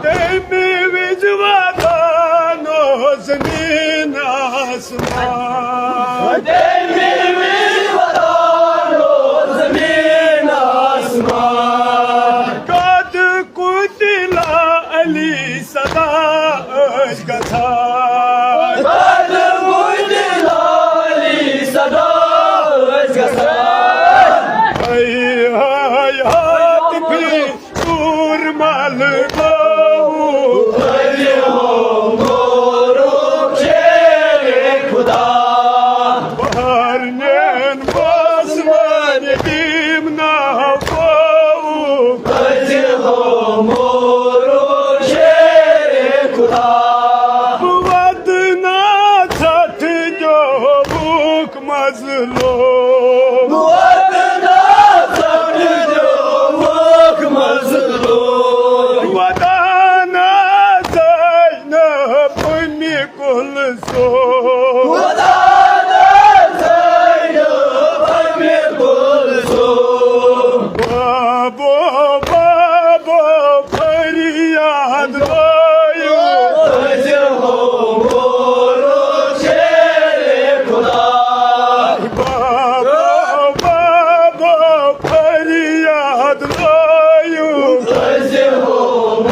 تَمہِ وِزِ واتان اوس زٔمیٖن آسمان۔ تَمہِ وِزِ واتان اوس زٔمیٖن آسمان۔ قد قتل علی صدا ٲسۍ گژھان۔ قد قتل علی صدا ٲسۍ گژھان۔ ہاے ہاے ہاتھ پھِر ژوٗر مَل گوٚو۔ اَتہِ ہو مورُکھ شیرِ خدا۔ بہرنین باسمان دیم نہ پاوُ۔ اَتہِ ہو مورُکھ شیرِ خدا۔ وَدنا ژھَٹھ دیوُکھ مظلوم۔ وَدنا ژھَٹھ دیوُکھ مظلوم۔ وَدنا زینب اُمہِ کلثوم۔ وَدنا زینب اُمہِ کلثوم۔ بابو، بابو، فریاد لایِو۔ اَتہِ ہو مورُکھ شیرِ خدا۔ بابو، بابو، فریاد لایِو۔ اَتہِ ہو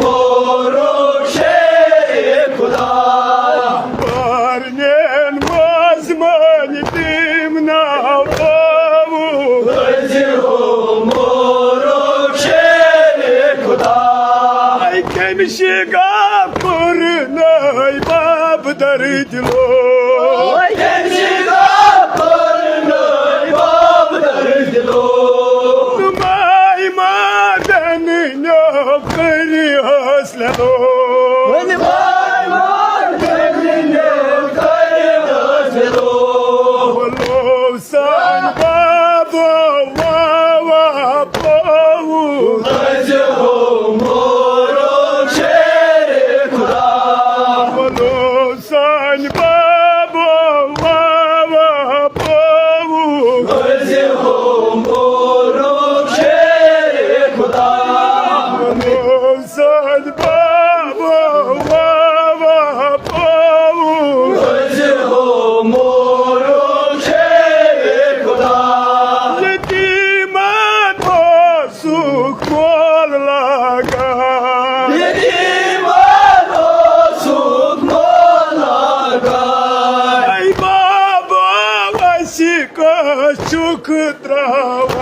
مورُکھ شیرِ خدا۔ بہرنین ماسمان دیم نہ پاوُ۔ اَتہِ ہو مورُکھ شیرِ خدا۔ اے کٔمِس چھِ غافر نٲے باب درد دِلو۔ اے کٔمِس چھِ غافر نٲے باب درد دِلو۔ ماے مادن نیو کٔرِتھ حٲصِل۔ ؤنِو۔ ماے مادن نیو کٔرِتھ حٲصِل۔ ولو سان بابو واوا پوو۔ اَتہِ ہو مورُکھ شیرِ خدا۔ ولو سان بابو واوا پوو۔ اَتہِ ہو مورُکھ شیرِ خدا۔ ولو سان بابو واوا پوو۔ اَتہِ ہو مورُکھ شیرِ خدا۔ یتیٖمن اوسُکھ مول لاگان۔ یتیٖمن اوسُکھ مول لاگان۔ اے بابا، اَسہِ کٲنٛسہِ چھُکھ ترٛاوان۔